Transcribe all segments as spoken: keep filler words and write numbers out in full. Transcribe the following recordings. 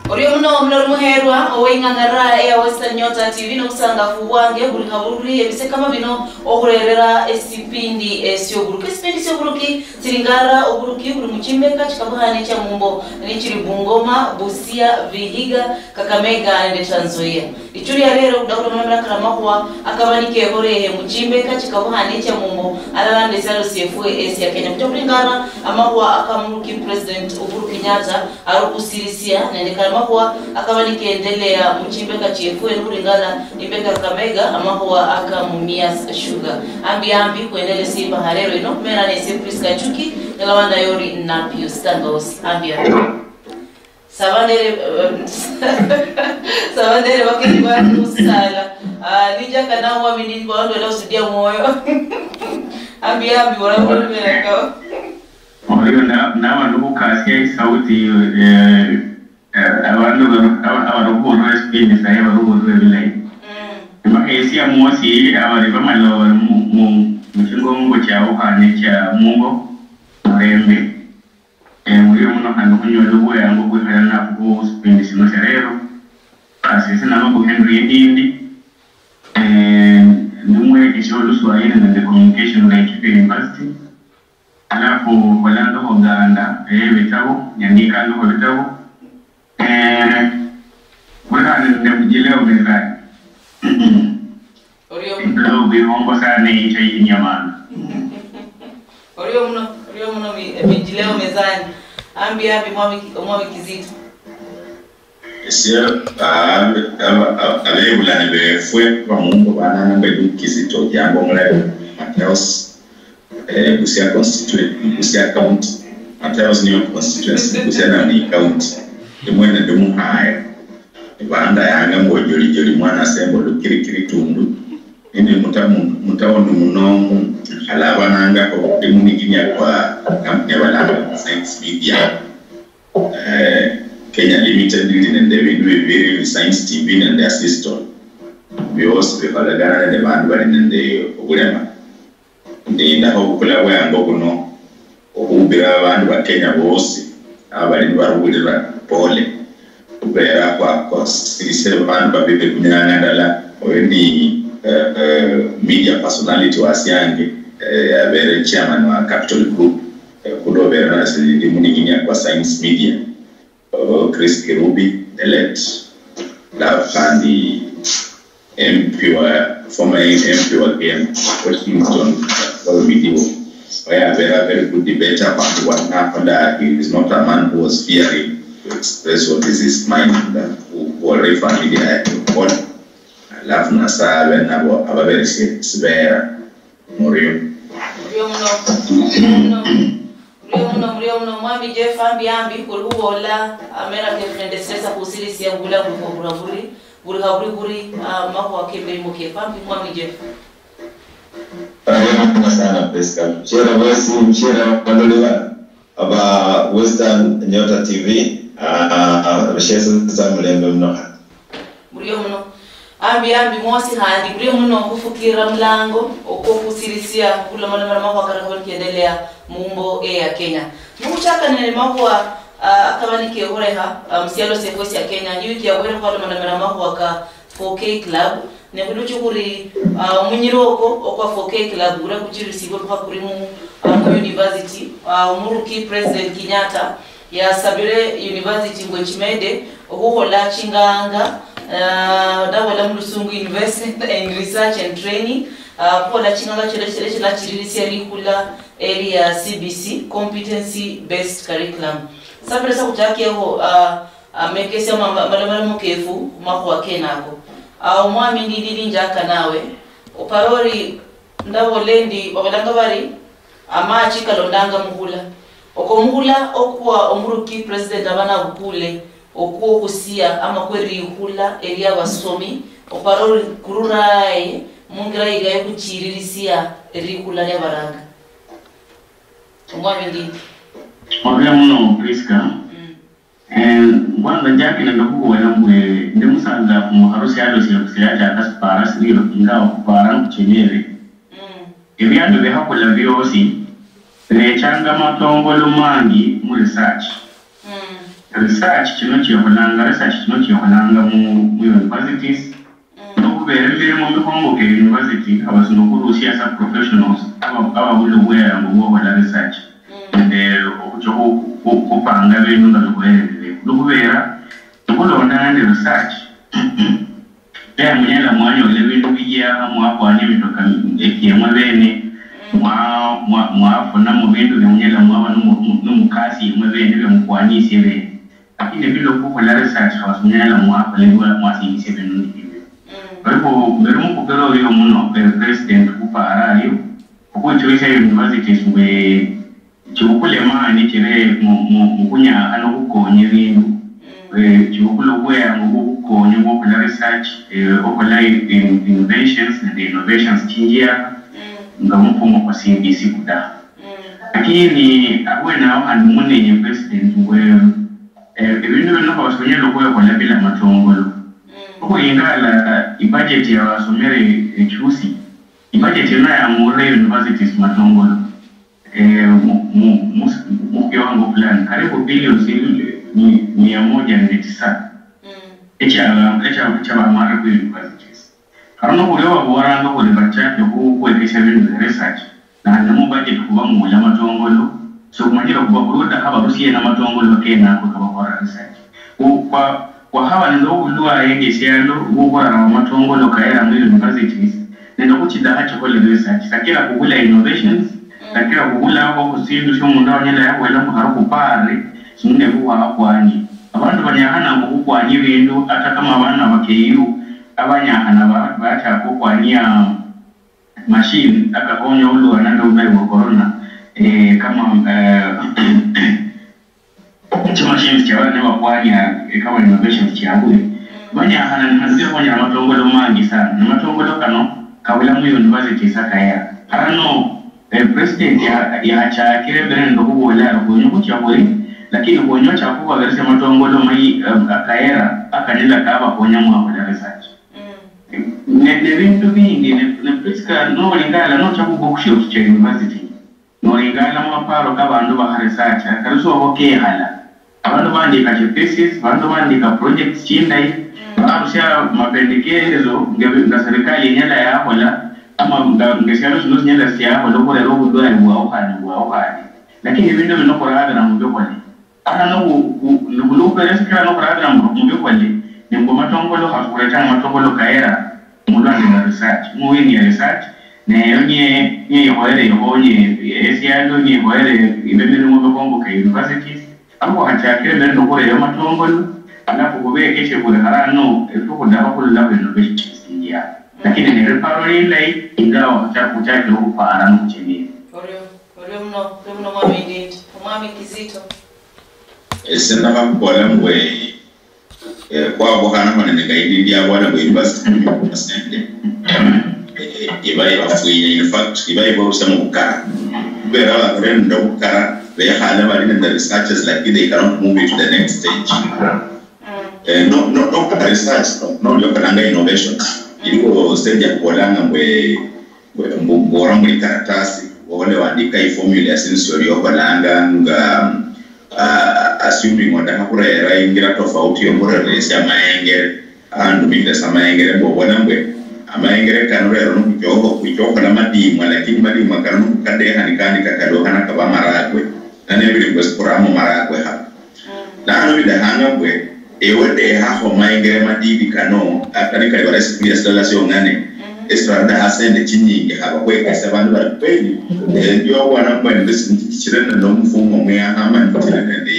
Orio muno omulori muherwa ow'eng'ang'ara eya Western Nyota T V, nobusangafu bwange buli habulwi ebisekama bino okhurerera esipindi esioburuki. Esipindi sioburuki silingara oburuki buli muchimbeka chikabuhane chia mumbo nichili Bungoma, Busia, Vihiga, Kakamega nende Trans Nzoia. Ichuli ya lero, khudakhula mulamira kala makhuwa akaba nikekholehe muchimbeka chikabuhane chia mumbo alala nende esialo siefwe esia Kenya. Khucha khulingara amakhuwa akamuruki President Uhuru Kenyatta ari okhusirisia nende kali makhuwa akaba nikendelea muchimbeka chiefwe, nikhulingana imbeka Kakamega, amakhuwa aka Mumias Sugar. Ambi ambi khwendele simba halero ino, khumera nesie Prisca Chuki, ngalawanda yori na Pius Tangausi. Ambi ambi. Saba nere, saba nere bakeni bandi musala. Ah, nijaka nawe wamini kwa ndo la usudia moyo. Ambi ambi wala wala mera kao. Orio na, nabandu khukasia isauti, eh, eh, abandu bano, aba-, abandu khubulwa esipindi sahi, abandu khubulwa ebilayi. Mm. Nimakhesia mwosi, abali bamala bali mu, mu, muchingongo chiabukhane chia mumbo, murembe. Eh, murio muno khandi khunyola obweyango bwikhala nabwo khusipindi sino sia lero. Basi, ese nalongo Henry Edindi. Eh, ndi mwekesha oluswahili nende communication Laikipia University. Alafu kholangakho ganda, eh, bitabo, nyandikangakho bitabo. Eh, buli khandi nende mujileo mezani. Orio muno. Leo bihongo sana echo inyamana. Orio muno, orio muno mi-, emijileo mezani. Ambi, ambi, mwami Ki-, mwami Kizito. Esie, ah, aba-, aba-, abebulani befwe bamumbo banana mbe Luke Kizito, Odhiambo Omulayi, Mataus, eh, Busia constituency, Busia county, Mataus niyo constituency, Busia nani county. Imwene ndi muhaye. Bandayanga mbu Ojolijoli mwana sembo lukirikiri tundu. Mimi muta-, mu-, mutaoni muno mu-, khalabanangakho, ndi muniginia kwa kampuni yabalanga Science Media, eh, Kenya Limited, ili nende ebindu bibiri, Science T V nende Assiston. Biosi bikholagana nende bandu bali nende obulema. Ndindaho obukula bweyango buno okhuubira abandu ba Kenya boosi abali nibaruhulira pole khubeera khwa-, khwasirise abandu babiri khunyanga ndala. Oyo ni, eh, eh, media personality wasiange, eh, yabeere chairman wa Capital Group, eh, khulwa obeera nasi ndi muning'inia kwa Science Media. Oh, Chris Kirubi, the late, alafu khandi M P wa, former M P wa Gem, Washington, Walumidiwo. Oyo abeera a very good debater, bandu bana, he is not a man who was fearing to express what is his mind, and who, who already familiar with all. Alafu nasa abe nabo ababeresie sibeera. Murio. Murio muno. Murio muno. Murio muno, murio muno. Mwami Jeff, ambi, ambi, khuli khubola, amera kefu nende sesa khusirisia bulamu bwo bula buri, buri khaburi buri, ah, makhuwa kemirimo kefu, ambi, Mwami Jeff. Murio muno sana, Prisca. Mshera bosi, mshera balole bana. Aba Western Nyota T V, ah, abashesesa mulembe muno khandi. Murio muno. Ambi, ambi mwosi khandi, murio muno khufukira mulango okwo khusirisia khulomaloma makhuwa karakholi kendelea mumbo eya Kenya. Nikhuchaka nende makhuwa, ah, akaba nikekholekha, ah, musialo siefwe sia Kenya, iwiki yabuhere khwalomalomera makhuwa ka four K Club, ne khuluchi khuri, ah, omunyiro oko okwa four K Club ura kuchirisibwe bukha kuri mu, ah, mu university, ah, omuruki President Kenyatta yasabire university mbu echimede okhukhola chinganga, ah, ndabola mu lusungu investment in research and training, ah, khukhola chinganga chino chino chino chirisia likhula elia C B C, competency based curriculum. Sabire sa khuchakiekho, ah, amekesia ma-, ma-, malomalomo kefu khumakhuwa kenako. Awo omwami ndididi njaka nawe, opara ori, ndabola endi, babolanga bari, amachi kalondanga mukhula. Oko mukhula okwa omuruki president aba nabukule, okwo okhusia ama kwe likhula elia abasomi, opara ori kururaye mungira yiga yokhuchiririsia elikhula lia baranga. Omwami ndidi. Orio muno, Prisca. Mm. Eh, kwanza njakinanga khubola mbwe ndi musangafu mukharu sialo siefu siachaka sipara sirio, ingawa khupara ngu chinyere. Mm. Ebiandu biakhakula biosi birechanga matongolo mangi mu research. Mm. Research kino kyekholanga, research kino kyekholanga mu, mu universities. Nokubeera emirimo mikhongo ke university, abasino khurusia sa professionals aba-, ababula obweyango bwokhola research nende okhucha khu-, khu-, khupanga ebindu nga bikhwererire. Nikhubeera nikhulonda nende research, eya munyala mwanyola ebindu biyeha, mwakwania emitoka ekiemwe bene, mwa-, mwa-, mwafunamo ebindu bia munyala mwaba nomu-, nomukasi emwe bene bia mukwanisie bene. Lakini bila okhukhola research khaba simunyala mwakhola ebyo mwasinjisia ebindu nibyo. Kwa hivyo, mberi mukhupira oyo muno, eh, president khupara ayo, okhwichulisha universities mbu, eh, chibukule maani chire mu, mu, mukhunyakhana okhukonya ebindu. Eh, chibukule obweyango bwokhukhonya bwokhola research, eh, okhola in-, inventions nende innovations chinjia nga mufuma kwa C B C kudaha. Lakini abwene awo khandi munenye president mbu, eh, ebindu bino khaba sibinyala okhwekhola bila matongolo. Okhulingala ibudget yabasomere echusi, ibudget yino yamurira universities matongolo, eh, mu, mu, mu, mu kiwango fulani, karibu billions mi-, mia moja nende tisa. Echa, echa, echa bamara ku universities. Kano nokhuli obaboolanga khuli bachake khu-, khwekesha bindu bya research, naandi mu budget khuba muula matongolo, sokhumanyire khuba khuludakha barusiena matongolo kenako kabakhola research. Khu-, khwa-, khwakhaba nende obulwaye ngesialo bwokhurara mumatongolo kaera mu universities, nende khuchidakha chikhole research, kakira khubula innovations, kakira khubulakho khusindu siomundu anyala yabola mbu khari khupaare, simundu ebukhwakho kwani. Abandu banyakhananga okhukwania ebindu, ata kama abana ba K U abanyakhana ba-, bachaka okhukwania machine akakhonya okhulwana nende obulwaye bwa corona, eh, kama, eh, chimachines chia bali nibakwania, eh, kama innovations chiabwe, banyakhana nibakhonya amatongolo mangi sana. Namatongolo kano kabula mu universities akaya. Arano, eh, president ya-, yachakire mbere nende okhubola ari khwenya okhuchia khuli, lakini khwenya ochaka okhubaberesia amatongolo mayi, eh, akahera, akanyala kabakhonya mwakhola research. Ne, nebindu bingi, ne, ne Prisca, nolingala nocha khu bookshelf cha university, nolingala mumaparo kabandu bakha research, kali sobo kekhala. Abandu bandika chi thesis, abandu bandika projects chindayi, barusia mapendekezo nge-, nga serikali inyala yakhola, ama nga, nga esialo sino sinyala siakhola okhurera obulwale bwaukhane, bwaukhane. Lakini ebindu bino khurabira mubikhole. Ara nobu-, bu-, nokhulukha esikira nokhurabira mu, mubikhole, nembwo matongolo khasi khurechanga matongolo kaera, mulwanira research, muwini ya research, neyo nye, nye ikhoyere ikhonye esialo, nye ikhoyere ibe mirimo bikhongo ka universities, Abo khwachakire mbere nokhurera amatongolo, alafu khubekeshe khuli kharano efwe khudakha khulolakho ino beshisinjia. Lakini ne referral indayi, ingawa khucha-, khuchakire okhupara nokhuchenera. Orio, orio muno, orio muno Mwami Ndindi. Omwami Kizito. Ese ndakha khubola mbwe, eh, khwabukhanakho nende nga Ndindi yabola mbwe university khunyola sente. Eh, iba ibafwire, in fact, iba ibarusia mubukara. Khubera babere nende obukara, bekhale bali nende researches, lakini they cannot move it to the next stage. Eh, no, no, no, research, no, no, ndio kalanga innovations. Iliwo stage ya kubolanga mbwe, mbwe, mbu-, mbora muli karatasi, wole wandika iformula ya sindu sio liokolanga nga, ah, assuming odakha khurera ingira tofauti yomureresia maengere, Ahandu mifesa mayengere mbu obona mbwe, amayengere kano rero nikhuchokho-, khwicha okhola madimwa, lakini madimwa kano nikhukadeha nikandi kakalukhana kaba marakwe, nane bili mbwe sikhuramo marakwe haba. Nano bidekhanga mbwe, ewe dehakho mayengere madidi kano, ata nikali bara esifulia silala siong'ane, esiradaha sende chinyingi haba, khwekesa abandu bari kweli, eh, ndio obona mbwe nende si-, chiri nende omufumo mweyaha, ama chiri nende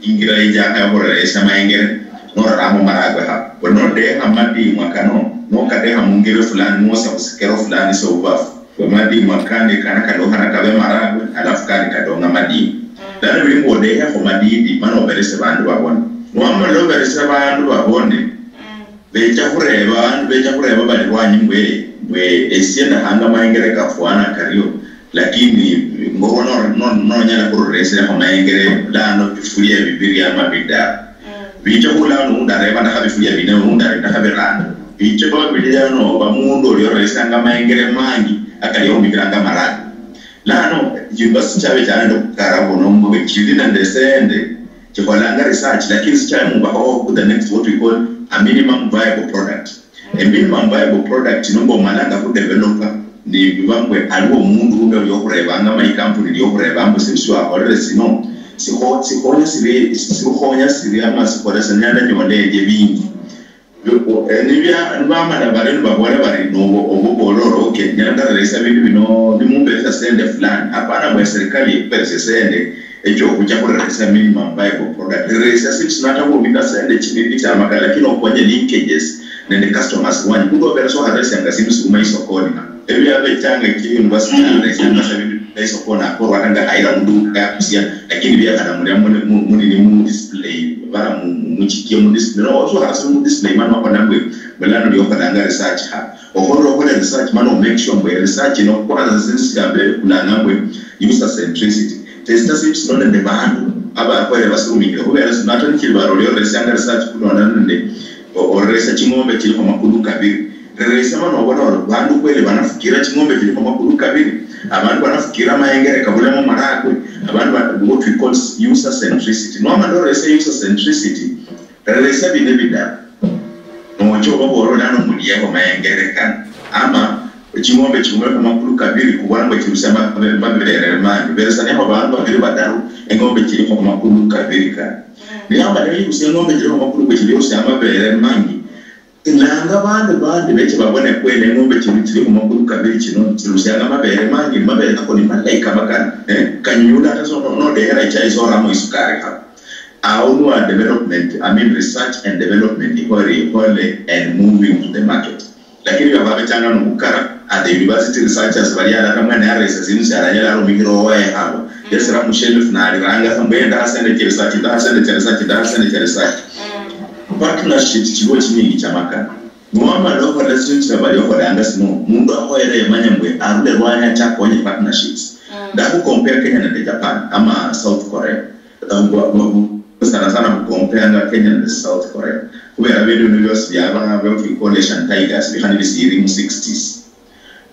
ingira ichaka yokhureresa mayengere, noraramo marakwe haba. Bwe nodeha madimwa kano, nokadeha mungeri fulani, nosia khusikero fulani siobubafu, bwe madimwa kandi kana kadokhana kabe marakwe, alafu kandi kadong'a madimwa. Lano bili mbu odehekho madidi, mana oberese bandu babone. Niwamala oberese bandu babone, becha khureba, bandu becha khureba bali lwanyi mbwe, mbwe esie ndahanga mayengere kafwana kario, lakini ngorwa no-, no-, nonyala khurureserekho mayengere, lano bifulia bibiri ama bidara. Bicha khula ano undi areba ndakha bifulia bine, undi ari ndakha birano. Bicha babili ano, oba mundu oli oresanga mayengere mangi, akali omikhiranga marani. Lano, university chabe chana nende okukara buno, mbu chili nende sende, Chikholanga research, lakini sichali mubakhawo to the next, what we call a minimum viable product. A minimum viable product, nomba omalanga khudevelopa, nibiba mbwe aliwo omundu undi oli okhurebanga, ama ikampuni ili okhureba mbu sindu siwakholere sino, sikho-, sikhonya siri, sikhonya siri ama sikholesa nyala nyola endie bingi. Eh, nibya-, nibamala bari nibabola bari nobo obo bololo, okay, nyala ndareresa bindu bino nimumberesa sende fulani. Hapana, mwe serikali ekuberese sende echo kucha kureresa minimum viable product. Reresa sindu sino ata khubika sende chibindi chamakali, lakini okonye linkages nende customers wanyu. Kundu oberesa okharesianga sindu siruma isokoni. Ebyo yabechanga ki university, areresa bindu bia isokoni, akorwa anga khaira muduka yakusia, lakini biekhala mulia muni, mu-, munini mu display, bara mu, mu, muchikie mu display. No, osho hasi mu display, mani wakona mbwe, bulano liokolanga research ha. Okhola, okhola research, mani o make sure mbwe research ino kwanza sindu sia mbere kulanga mbwe user centricity. Testa sips no nende bandu, abakwere basirumikire, khubera sino ata nichiri baroli oresianga research kulonda nende o-, oresa ching'ombe chilikho makulu kabiri. Reresa mani obona ori bandu kweli banafukira ching'ombe chilikho makulu kabiri. Abandu banafukira amaengere kabulamo marakwe. Abandu ba-, what we call user centricity. Nwamala oresa user centricity, reresa bine bidaru. Nocha obabola ori ano mulieho maengere kano. Ama ching'ombe chiumekho makulu kabiri, kubona mbu chirusia ma-, ma-, mabere mangi. Beresaneho bandu babiri badaru, eng'ombe chilikho makulu kabiri kano. Niyamala niyirusia eng'ombe chilikho makulu, mbu chirusia amabere mangi, ilanga bandi, bandi beche babone kweli eng'ombe chino chili khumakulu kabiri chino chirusianga amabere mangi, mabere kako ni malayi kaba kano, eh, kanyula ata so no-, nodehera ichai soramo isukari kaba. Awo nwa development, I mean research and development ikhole, ikhole and moving to the market. Lakini baba bechanga nobukara, at the university researchers bali alala mwene aresa sindu siaranyala arumikhira owaye habo. Yesira mu shelf naliranga sa, mbu, "Eh, ndaha sende chia research, ndaha sende chia research, ndaha sende chia research." Partnerships chiliwo chinyingi chia makana. Niwamala okhola sindu sia bali okholanga sino, mundu akhoyere yemanya mbu arule lwanyi ache akonye partnerships. Ndakhucompare Kenya nende Japan, ama South Korea. Sana sana khucomparanga Kenya nende South Korea. Khubera bindu bino biosi biaba, what we call Asian Tigers, bikhali bisiri mu sixties.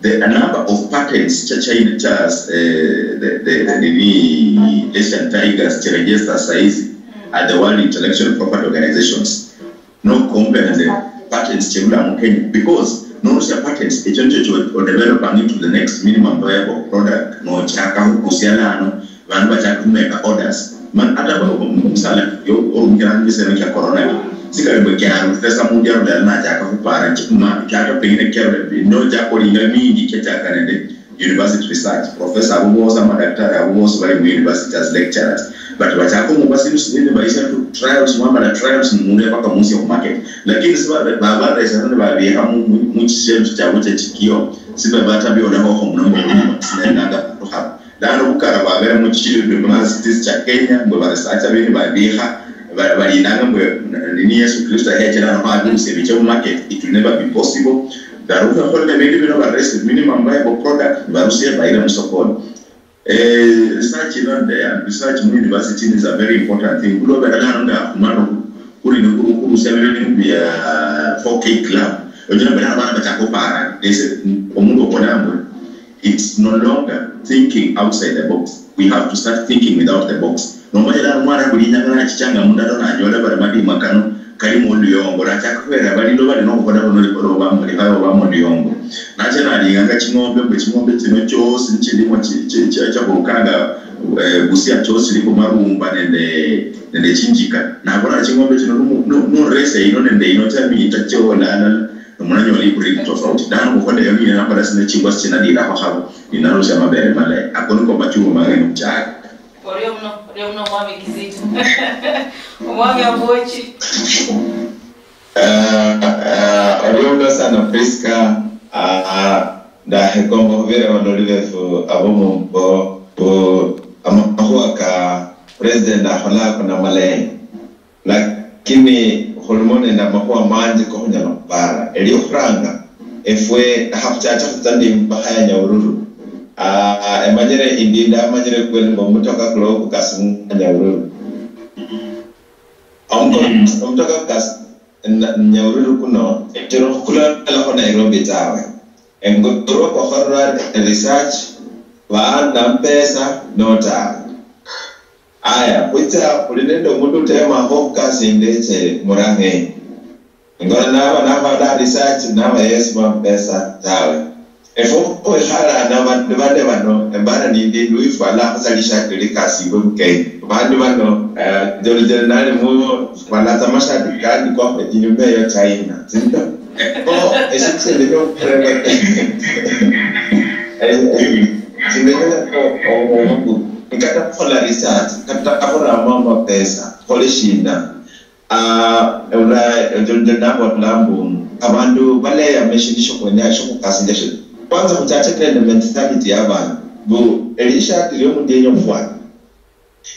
The number of patents cha China, cha, eh, the, the, the, nini, Asian Tigers chi register saizi at the World Intellectual Property Organizations. No compare nende patents chebula mu Kenya, because norusia patents, echo nicho cho developing into the next minimum viable product, nochaka khukusia lano, bandu bachaka khumeka orders. Man, ata ba-, omusala yo, orumikiranga chisero chia corona, sikali mbu kiaru, pesa mundu yarula nachaka khupara, chikuma, kiata pengine kiarula, nochaka olinga mingi kiachaka nende university research. Professor abo bosi, amadaktari abo bosi bali mu university as lecturers. But bachaka omuba sindu sinene, baisia to trials, mwamala trials, mumule paka musia khu market. Lakini siba-, ba-, baresa nende babikha mu, mu, mu chishelf chiabo chia chikio, sibe bata biola hoho muno mbu sinendanga khukha. Lano bukara bwabere mu chi universities chia Kenya, mbu baresearcha bene babikha, ba-, balindanga mbu, nini, Yesu Kristo ahechera ano kho abirusia biche mu market, it will never be possible. Barukhe khukhola ebindu bino, barese minimum viable product, barusie, bayire musokoni. Eh, research ino nde, and research mu university is a very important thing. Khulobera lano nga khumala khu-, khuli ni khu-, khurusia bindu bia four K club. Onyala mbere abana bachaka khupara, ese omundu obola mbu, it's no longer thinking outside the box. We have to start thinking without the box. Nomanyira omwana buli inyanga nachichanga mundalo nanyola bari madima kano kalimo oluyongo, nachaka khubera bali liloba lino khukhola buno likhola obamo, likhaya obamo oluyongo. Nacha nalinganga ching'ombe, mbu ching'ombe chino chiosi nichilimo chi-, chi-, chi-, chakhurukanga, eh, Busia chiosi chili khumarumba nende, nende chinjika. Nabola ching'ombe chino numu-, nu-, nuresa ino nende ino cha mita chola alala, nomunanyola ibreed tofauti. Lano khukhola eyo niyo nakhola sina chingwa sichinadirakho khabo, ninarusia amabere malayi. Ako niko machungu mange nomuchaka. Orio muno, orio muno Omwami Kizito. Omwami Abuochi. Ah, ah, orio muno sana Prisca. Ah, ndahekomba khubira abaloli befu abo mumbo, bu-, amakhuwa ka President akhola ako namalayi. Lakini khulimo nende amakhuwa manji kokhunyala khupara. Eliokhuranga, efwe, hakhuchacha khutsa ndi mubakha ya Nyahururu. Ah, emanyire indi ndamanyire kweli mbu omutoka kuli okukasi mu Nyahururu. Omuko-, omutoka kukasi na-, Nyahururu kuno, tero khukulolakho Nairobi tawe. Engorwa kwakholera research, baana mpesa, no tawe. Aya, khwitsa khuli nende omundu utemakho khukasi indeche murang'enyi. Ngona naba nakhola research naba yesima mapesa tawe. Efwe khwekhala nabandu bane bano, embara nindi ndwifwala khutsa lishati likasibwe mukenya. Bandu bano, eh, Jolly Jolly nali mu, fwala tsa mashati kandi kwa inyuma eyo China. Sindio? Ko, eshindu shindi no, eh, eh, shindi no, nikata khukhola research, kata khurama mapesa, khole shinda. Ah, ula, ndio, ndio nabola mbu, abandu baleyama eshindu shiokhwenya, shiokhukasilia shi-, kwanza khuchache nende mentality yabandu, mbu, elishati liomundu yenya okhufwana,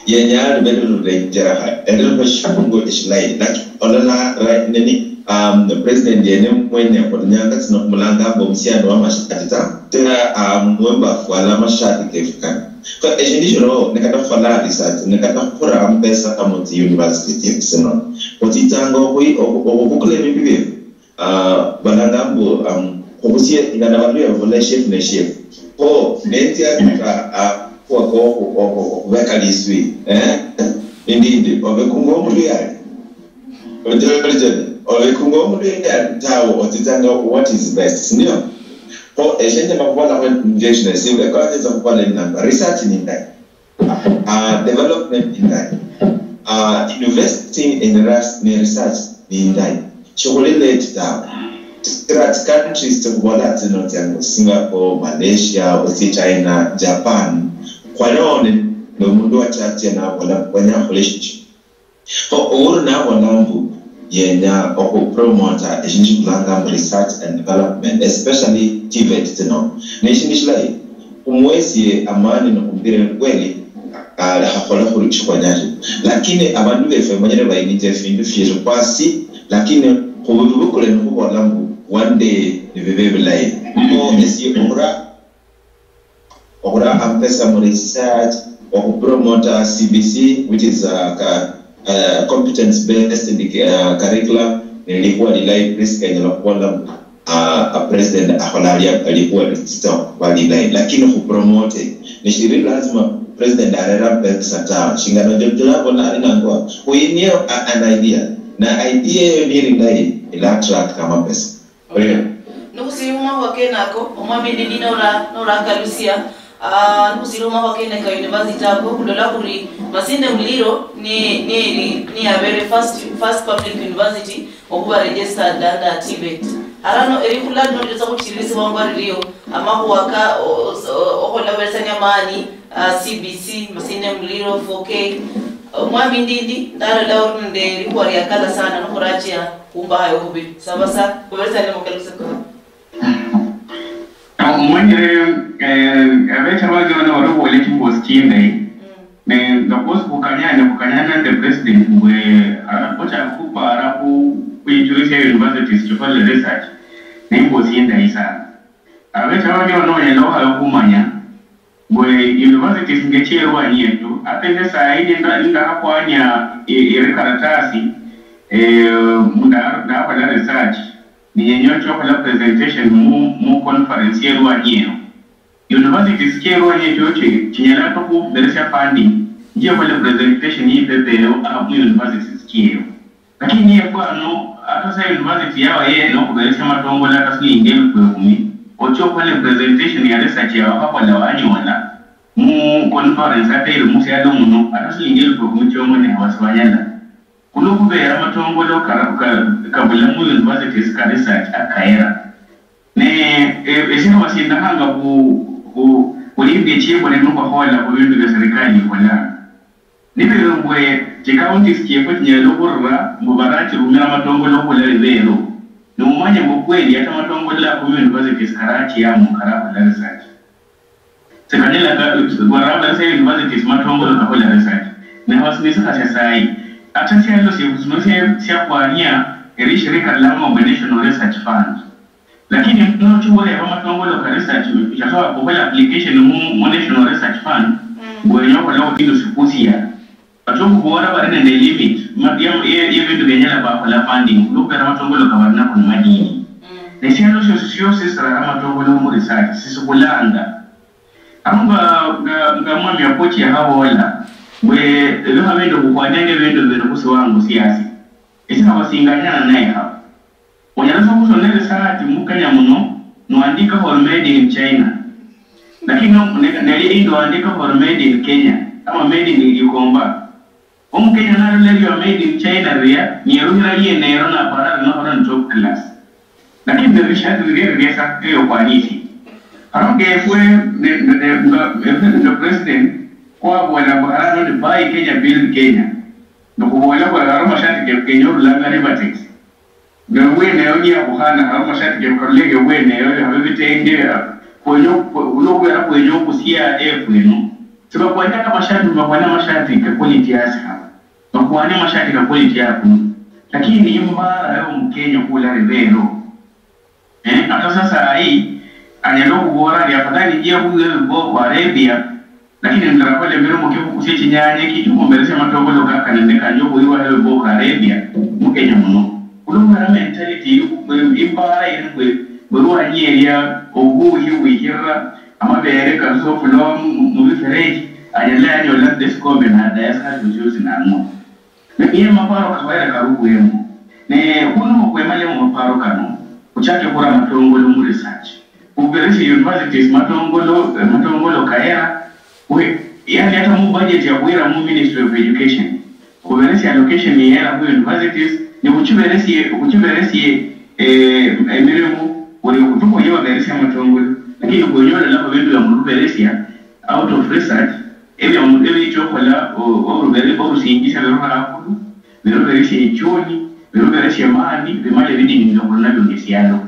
yenya libe lirulenjerakha, elirikho eshifungo eshilayi, laki-, olola, ra-, nini, um, president yene mwene, olunyanga tsino khumulanga mbu omusiani wamashati ta, tera, um, mwemba afwala amashati kefu kano. Kho eshindu shino, nikata khukhola research, nikata khukura amapesa mu tsi university tsiefu tsino, khutsitsanga okhui-, okhu-, okhubukula ebindu biefu. Ah, balanga mbu, um, khubusie ingana baluya babola chef ne chef. Kho, netsia ka, ah, kwa ko, ko, ko, ko, kubeka liswi, eh? Indindi, obekunga omuluyali. Ojole, ojole, obekunga omuluyali, tawe, otsitsanga what is best, sindio? Kho, eshenje makubola kwe injection, sibe, kwa nje kubola inamba, research ni ndai. Uh, development ni ndai. Uh, investing in res-, in research ni ndai. Shikhuli late tawe. Tsira tsi countries tsikhubola tsino tsia Singapore, Malaysia, otsi China, Japan. Khwaliho ne, nomundu wachachia nabola, khwenya khole shichi. Kho Uhuru nabola mbu yenya okhupromota eshindu shikhulanga mbu research and development, especially TVET tsino. Neshindu shilayi, khumwesie amani nikhumubire kweli, ah, lekha khole khuli shikhwenya shi. Lakini abandu befe manyire bayininja efindu firi khwasi, lakini khubibukule nikhubola mbu one day nibibe bilayi. Kho esie okhura okhura amapesa mu research, okhupromota C B C, which is a, ka, uh, competence based, uh, curriculum, nelikhuwa lilayi, Prisca enyala khubola, uh, a president akhola lia-, likhuwa litsitsa okhuba lilayi, lakini khupromote neshiri lazima president arera amapesa ta. Shingana Jojo yabola ari nangwa, khuyinie a-, an idea, na idea eyo niri ndayi, ila attract amapesa. Oyo. Nikhusiri mumakhuwa kenako, omwami Ndindi nora-, norakalusia, ah, nikhusiri mumakhuwa kene ka university ako, khulola khuri Masinde Muliro ni, ni, ni, niyabere first, first public university okhuba registered under TVET. Arano, erikhula lino liletsa khuchiririsibwa ngwa lirio, amakhuwa ka, o-, o-, okhola oberesania amani, ah, C B C, Masinde Muliro, four K. Omwami Ndindi, ndalola ori nende likhuwa liakala sana, nikhurachia khumbaha yokhubiri. Saba sa, khuberesane mukalusi kwa. Omanyire, eh, abecha banje bano bali khubole chimbosi chindayi. Mm. Ne, nga bosi khukanyane, khukanyane nende president mbwe, ah, ochaka khupara khu, khwinjulisia universities chikholere research. Ne imbosi indayi sana. Abecha banje bano banyala okhaya khumanya, mbwe universities ngeche erwanyi yetu, ata ese sayi ninda-, nindakhakwanya e-, erikaratasi, eh, nda-, ndakhola research, ninyenya oche okhola presentation mu, mu conference yerwanyi eyo. Universities chie erwanyi echo chi-, chinyala ata khuberesia funding, nje okhole presentation ye paper eyo, ah, mu universities chieyo. Lakini efwe ano, ata sa university yawe yene okhuberesia amatongolo ata silingi elfu ekhumi, ochia okhola presentation ya research yawe wakhakola wanyola mu conference ata eri musialo muno, ata silingi elfu ekhumi chiomwene haba sibanyala. Khulwo khubera amatongolo kara-, ka-, kabula mu universities ka research akahera. Ne, e-, esindu basindakhanga khu, khu, khulimbia chiebole nikhwakhola khu bindu bia serikali ikholanga. Nibiri mbwe chicounties chiefwe chinyala okhurura mbu barachirumira amatongolo okhula libeero, nomumanye mbu kweli ata amatongolo ako mu universities karachiamo karakhola research. Sikanyala ka-, barabera sa universities matongolo kakhola research. Ne haba sinisikhasia sayi. Ata sialo siefu sino sia-, siakhwania eri shirika lilangwa mbu National Research Fund. Lakini nocha oreba amatongolo ka research, ushashobola khukhola application mu, mu National Research Fund, mm, mbu wenya okhola obutindu sikusia. Kata okhubola bali nende limit, ma-, ya, ya, ya bindu bianyala bakhola funding, khulwokhubera amatongolo kabali nako ni madini. Mm. Ne sialo siosi siosi sirara amatongolo mu research, sisikhulanga. Ano nga, nga, nga Mwami Apochi yakhabola, Mbwe, ebikhaba nende obukhwanyanga ebindu bibiri khusiwango siasi. Esikhaba singanyana naye khaba. Onyala sa khusona erisati mu Kenya muno, nwandikakho ori made in China. Lakini no-, ne-, neli indi wandikakho ori made in Kenya, ama made in Gikomba. Omukenya nalola erio made in China ria, niyeruhira lienero napara ari nohora ni top class. Lakini ndio bishati biria biria sa eyo kwanisi. Haro ngefwe ne, ne, ne, nga, efwe ndio president, kwabola mbu haro ni buy Kenya, build Kenya. Nikubola kwa haro mashati ke Kenya urulanga Rivertex. Ne obweneyo niyabukhana, haro mashati ke bukarulenge obweneyo, habe bitenge, kwenye, kwe-, olwokubeera kwenye okusia efu eno. Sibakwanyanga amashati, bakwania amashati ka quality asi hano. Bakwania amashati ka quality ya kunu. Lakini imbara yo Mukenya kula ribero. Eh, ata sasa hii, anyala okhubola ari afadhali njie khuyo Boko Arabia, lakini ndarakhola emirimo kiokhukusia chinyanya, kichio khumberesia amatongolo kaka nende kanje okhuyirwa hebe Boko Arabia, mu Kenya muno. Khulwo khubera mentality iri khu-, imbara iri mbwe, mbwe lwanyi eria obuyi bwihirira, amabere karusa ofulowa mu, mu, mu bifereji, anyala yanyola nende esikombe nadaya sa chosi chosi nang'wa. Ne, niye maparo kahoyere karubwemo. Ne, khunu khwemalemo maparo kano, khuchake khura amatongolo mu research. Khuberesie universities matongolo, eh, matongolo kahera, we, yani hata mu budget ya khwira mu Ministry of Education, khuberesie allocation yera khu universities, ne khuchiberesie, khuchiberesie, eh, emirimo, buli khutukhu ye baberesia amatongolo, lakini khwenya ololakho bindu bya muruberesia out of research, ebya mu-, ebicha okhola o-, orubere-, orusinjisia birura hakulu, biruberesie ichoni, biruberesie mani, bimale bidininga khuli nabyo ngesialo.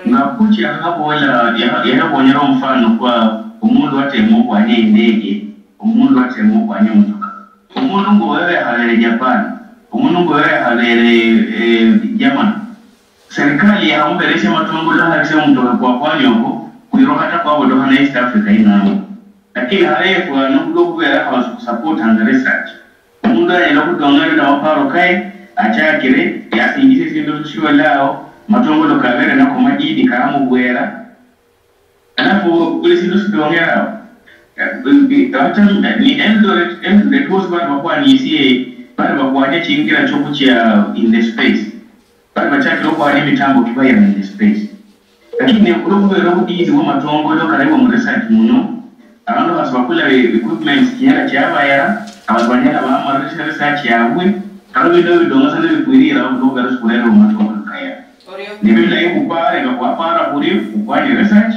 Nga Kuchi yakhabola, yakha-, yakhakhonyera omufano kwa omundu watema okhwania indege, omundu watema okhwania omutuka. Omundu ngo wewe yakhabere Japan, omundu ngo wewe yakhabere, eh, German. Serikali yakhamuberesia amatongolo, yakhaberesia omutoka kwa kwani oko, kwirukha ta kwabodokhana East Africa inano. Lakini hale efwe ano khulwo khubera khawasi khusupportanga research. Omundu anyala khudong'ana na maparo kaye, achakire, yasinjisia esindu sishiwalao, matongolo kabere nako madidi karamubwera. Alafu buli sindu sidong'erao. Eh, hata ni Eldoret, Eldoret bosi bali bakwanisie, bali bakwania chingira chokuchia in the space. Bali bachakire okhwara emitambo kibayana in the space. Lakini khulwo khubera obudidi bwa matongolo karebo mu research muno, abandu basi bakula equipments chinyala chiabayera, abandu banyala bamara research yabwe, kano bindu ebidonga sana bikwirira khulwo khubera sikhurera mu matongolo kaya. Orio. Nibilayi khupare nga khwapara khuri khukwanye research,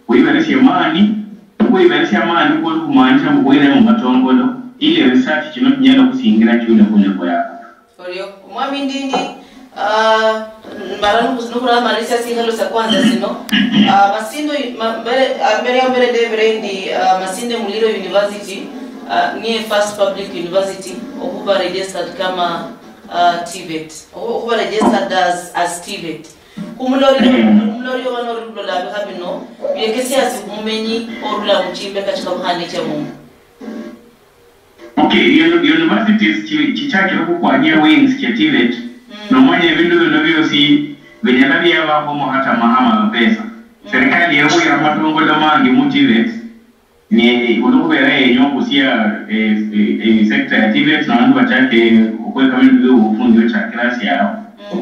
khwiberesie mani, khwiberesia mani khuli khumaanisha mbu khwiremo matongolo, ili research chino chinyala khusingira chule khulebo yako. Orio, Omwami Ndindi, ah, mbara nukhus-, nukhuramalisia sikhalo sia kwanza sino. Ah, Masinde, ma-, mbere, ah, mbere ya mbere ndebere ndi, ah, Masinde Muliro University, ah, niye first public university okhuba registered kama, ah, TVET, okhu-, okhuba registered as, as TVET. Khumulori, khumulori oba nori khulola bikha bino, biekesiasi khumumenyi orula muchimbeka chikabukhane chia mungu. Okay, uni-, universities chi-, chichakire khukwanyia wings chia TVET, nomanya ebindu bino biosi binyala biabakhomo hata mahama mapesa. Serikali iri khuyira matongolo mangi mu TVET, ne khulwo khubera yenya okhusia, eh, eh, eh, sector ya TVET, nabandu bachake okhweka bindu biobufundi ochakira asi awo.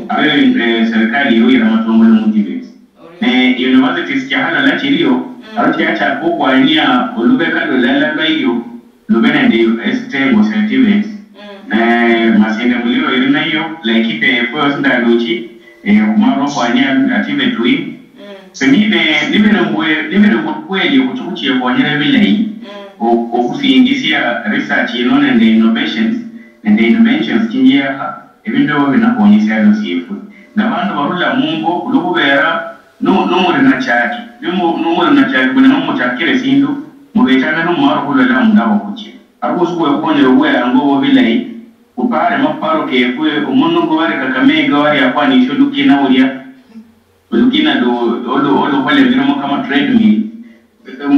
Abe, eh, serikali iri khuyira matongolo mu TVET. Ne universities chiahalala chiliyo, aro chiachaka okhwania olubeka lulala lwayo, lube nende esitengo sia TVET. Ne Masinde Muliro iri nayo, like, ipe efwe yosi ndaluchi, eh, khumala okhwania ati between. Pengine nibiri mbwe, nibiri mbwe kweli okhucha okhuchiekhonyera ebilayi, o-, okhusinjisia research yino nende innovations, nende inventions chinjiakha, ebindu ebyo binakhonyisia alo siefwe. Nga bandu barula mungo, khulwo khubera nu-, numuri nachaki, numu-, numuri nachaki, buli nomuchakire esindu, mubechanga nomwaro khulola omundu awo khuchia. Arusi khwekhonyera obweyango obwo bilayi, khupare maparo kefwe, omundu ngo wali Kakamega wali akwanishe olukina ulia, olukina lu-, olu-, olukhola emirimo kama treadmill.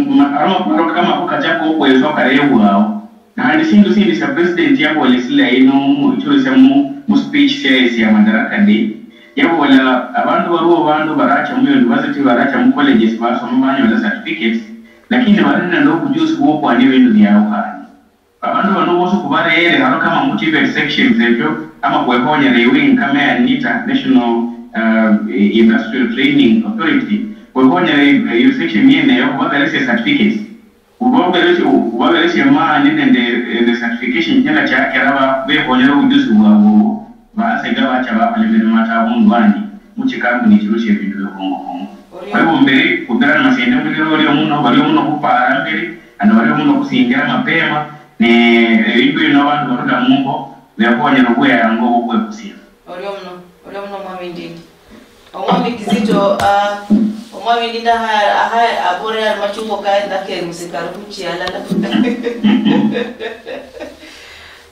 Ma-, amaparo kama ako kachaka okhweswa karebwao. Khandi sindu sindi sia president yabola silayi nomuchulisia mu, mu speech siaye sia Madaraka Day, yabola abandu baliwo bandu baracha mu university, baracha mu colleges, basoma banyola certificates, lakini bali nende obujusi bwokhwania ebindu biao khandi. Abandu bano bosi khubareere haro kama mu TVET sections echo, ama khwekhonyere iwing kama ya NITA, National uh, Industrial Training Authority, khwekhonyere iyo section yeneyo khubaberesie certificates. Khubaberesie khubaberesie maani nende nende certification chinyala chiakera ba- bekhonyere obujusi bwabwe obwo, baasega bacha bakhola emirimo ata abundu andi muchikampuni chino chiebindu biokhongokhongo. Kwa hivyo mberi khubira na masende muliro orio muno, bario muno khupaara mberi, andi bario muno khusingira mapema, ne ebindu bino abandu barula mumbo bekhonyera obweyango obwokhwekusia. Orio muno, orio muno Omwami Ndindi. Omwami Kizito, ah, Omwami Ndindi aha aha aborera ari machungo kae ndakeri musikari khuchia alala.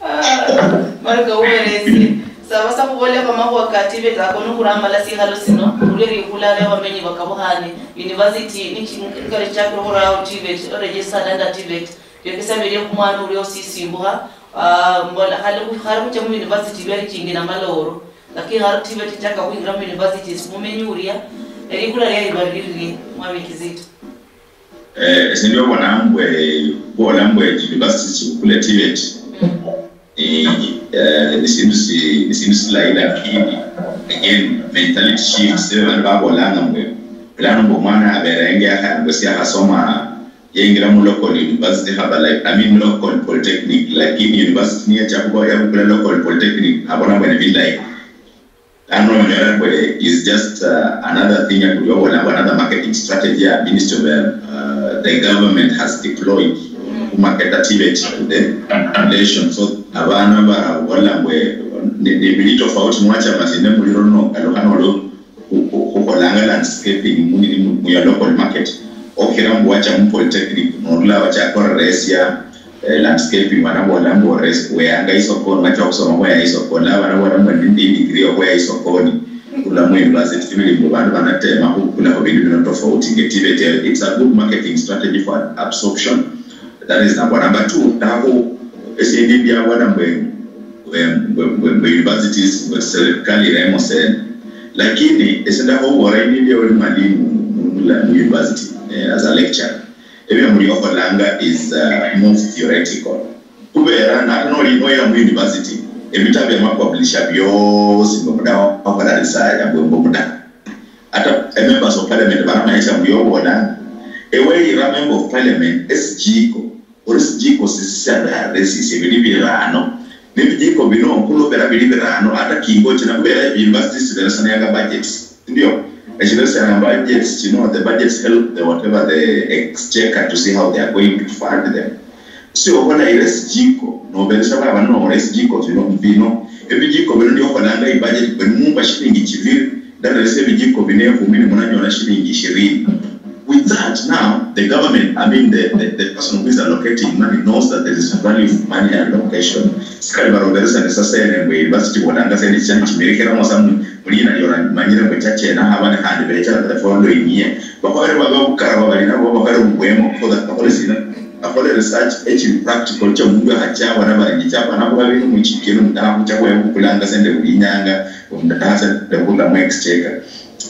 Ah, Marika uweresie. Saba sa khubola kwa makhuwa ka TVET ako nukhurambala sikhalo sino, khulwe likhula lya bamenyi bakabukhane, university, nichi-, nikali chakire khurawo TVET, oregister under TVET, yokesa biri khumwana uli osisimbukha, ah, mbola, khali khu-, khali khucha mu university byali chingi na maloro, lakini khali TVET chaka khwingira mu universities, mumenyi uria, elikhula lya iba liri, Mwami Kizito. Eh, ese ndio bona mbwe, bola mbwe university chibukule TVET. Eh, eh, ni sindu si, ni sindu silayi lakini, again, mentality shift, sebe bandu babolanga mbwe, bulano mbwe omwana aberenge akha-, mbwe siakhasoma, yengira mu local university haba like, I mean local polytechnic, lakini university niyacha khuba yabukula local polytechnic, abona mbwe ni bilayi. Lano onyola mbwe is just uh, another thing ya kuliobola, another marketing strategy ya Ministry of Health, uh, the government has deployed to market TVET to the population. So abana babola mbwe ni ni bili tofauti mwacha masinde muliro no kalukha nolo khu- khu- khukholanga landscaping muni mu mu your local market. Okhira mbu wacha mu polytechnic norula wacha koreresia eh, landscaping, banabola mbu ores-, weyanga isokoni, wacha okhusoma khweya isokoni, laba banabola mbu ndi ndi degree yokhweya isokoni, khurula mu university, chibili mbu bandu banatema khukulakho bindu bino tofauti, nge TVET, it's a good marketing strategy for absorption. That is number, number two, nakhu, esindi ndiabona mbu, mbu, mbu, mbu, mbu universities, mbu serikali iremo sene. Lakini, ese ndakhubola indi ndi oli mwalimu mu, mu, mu university, eh, as a lecturer. Ebia muli okholanga is uh, more theoretical. Khubera nata noli noira mu university, ebitabu bya mapublisha byosi mbu muda wakhola research mbu mbu muda. Ata members of parliament baramanyisha mbu yobola ewe ira member of parliament esijiko ori sijiko sisisya dialysis ebili birano. Nebijiko bino khulubera bili birano ata kingo china khubera universities beresananga budgets. Ndio, eshiro siaramba budgets, you know, the budgets help the whatever the exchequer to see how they are going to fund them. Si obola ire sijiko, noberesha baba nobola esijiko bino, bino. Ebijiko bino ndio okholanga ibudget, bwe mumba shilingi chibiri, ndaberesha ebijiko bine ekhumi ne munanyola shilingi ishirini. With that, now, the government, I mean, the, the, the person who is allocating money knows that there is value for money allocation. Sikali baroberesa ni sasa ene mwe, basi chibolanga sene chani chimirikhira mo samu, mulina yora manyire mwe chachena, haba ne khandi becha the following year. Bakhoere babe obukara babali nabo, bakhoere obwemo, for that, bakhole sina, bakhole research, echi practical, cha omundu akhachaba, nabali ni chaba, nabo babe ni muchikeno, mutara khucha khwe bukulanga sende buli nyanga, mutara sende bula mu exchequer.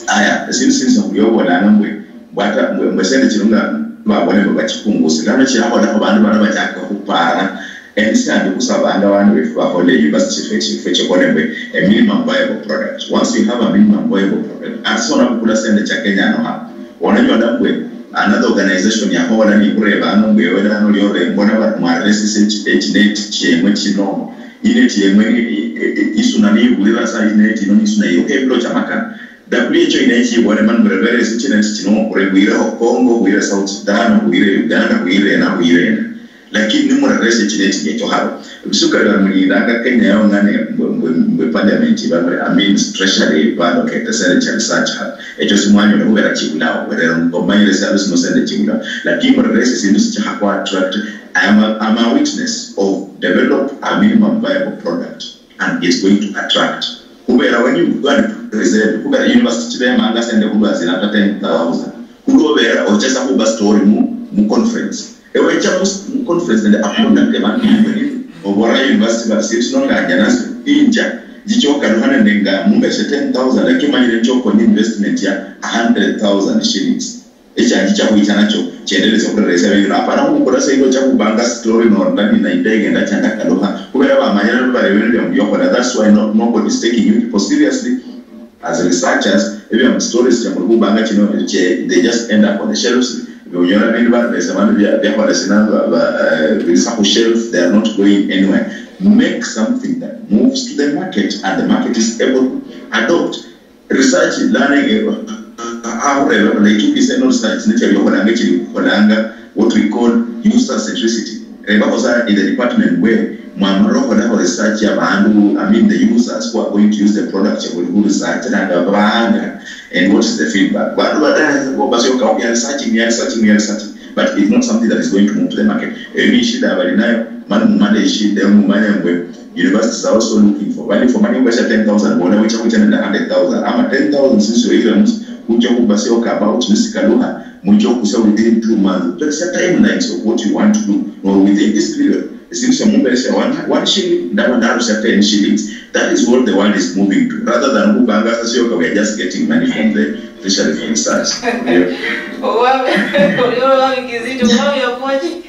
Aya, esindu sindi sya khuliobolanga mbwe, mbwe ata, mbwe, mbwe sente chino nga babone mbu bachipunguse. Lano chiakholakho bandu bano bachaka khupaara, endi syandi khusabanga bandu befu bakhole university fee chifwe chikhole mbwe a minimum viable product. Once you have a minimum viable product, ati sona bukula sente cha Kenya ano hano. Onanyola mbwe another organization yakhola nikhureba ano mbwe ewe lano liore mbona bari mwarere sisi echi, echi net chiemwe chino. Inet yemwe i- i- i- isuna niyibulira sa inet ino nisuna yiruka ebilo chamakana. W H O ine chibone mani mureberesi chineti chino khurengwirekho Congo, khwire South Sudan, khwire Uganda, khwire ena, khwire ena. Lakini nimurereshe chineti checho haro. Ebisukari bamulindanga Kenya yong'ane mbwe mbwe mbwe parliament ibabire, I mean treasury balokete sere cha research haro. Echo simwanyole khubera chibulao. Bwerero ngomanyire sialo sino sende chibulao. Lakini murereshe sindu sichakha attract. I am a, I'm a witness of develop a minimum viable product and it's going to attract. Khubera when you go and present, khubera university chibemanga sende khulwasira ata ten thousand. Khulwobera ochesa khuba story mu, mu conference. Ewe cha mu, mu conference nende a product ebandu bibere. Obora university bari siri sino nganja nasi inja. Jichokaluha nende nga mumbeshe ten thousand, lakini manyire nchokonya investment ya a hundred thousand shillings. Echanji chakhwicha nacho, chendelesya khurera esia bibiro. Apana khubukula sa indo cha khubanga story nonda nina indege ndachanga kalukha. Khubera bamanyira bari ebindu bia mundu yokhola. That's why no, nobody is taking you people seriously. As researchers, ebia stories cha muri khubanga chino, che, they just end up on the shelves. Biunyola bindu bandu bese bandu bia, biakhola sina, ba, ba, eh, birisa khu shelf, they are not going anywhere. Make something that moves to the market and the market is able to adopt. Research, learning, eh, akhureba, like, if you say no research, nacho bikholanga, chili kholanga what we call user centricity. Rebakho sa in the department where mwamala okholakho research ya bandu, I mean the users who are going to use the product, chakuli khu research, nanga banga, and what is the feedback? Bandu badaye, bo basi okawo, we are researching, we are researching, we are researching. But it's not something that is going to move to the market. Eyo ni shida abali nayo, mani mumane ishida, mumanye mbwe, universities are also looking for value for money. Ubasha ten thousand, bona wicha kucha nende hundred thousand. Ama ten thousand sisi oire mus, kucha kubasioka about nisikaluha, mucha kusa within two months. There is a timelines of what you want to do. Or within this period, sisi mumbesha one, one shilling, ndaba ndarusha ten shillings. That is what the world is moving to. Rather than kubanga sasioka, we are just getting money from the fishery for research. Yeah. Owabe, oli owabe Kizito, owabe yakochi.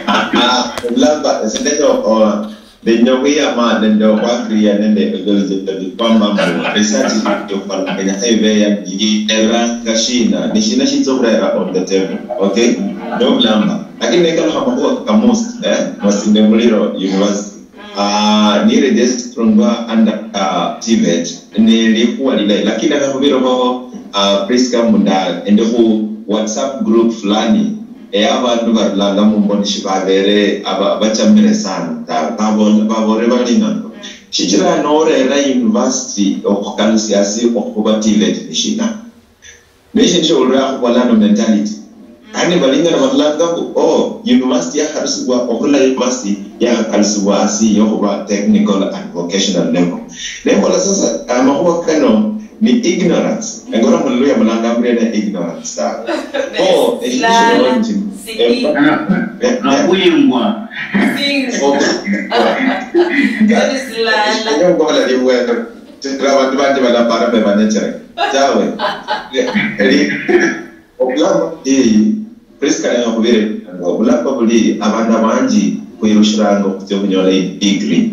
Ah, ah, labda, sindekyo, oh, ndio kuya ma, ndio kwa kria, nende, ndio, ndio, ndio, kwamba mbu, research ndio kwa Kenya, haibe ya, ndio, era, kashina, ni shina shitso kurera on the table, okay? Ndio kulamba. Lakini neka kama kwa kamusi, eh, Masinde Muliro University. Ah, ni registrungwa under, ah, TVET, ni likhuwa lilayi. Lakini akhakhubirokho, ah, Prisca, munda, ende khu WhatsApp group fulani, eya abandu barulanga mumboni shibabere aba-, bachamire sana tawe. Babol-, babore bali nabo. Shichira norera university okhukalusia asi okhuba TVET ni shina? Neshindu shiulira khubola no mentality. Yaani balinyala balanga mbu, oh, university yakharusibwa, okhurula university yakhakalusibwa asi yokhuba technical and vocational level. Nembola sasa, amakhuwa kano ni ignorance. Engora mu Luluya mulanga mbu ne ignorance tawe. Oh, eshindu shino ni shino. Siki. Eh, eh, eh. Abwingwa. Sing. Oh. That is lala. Eshindu shino ngola libwendo. Tira abandu banje balapara mbe banechere. Tawe. Eri, obulamba buli, Prisca, lero khubire, obulamba buli, abandu abanji khwirushiranga okhutsia okhunyola i degree.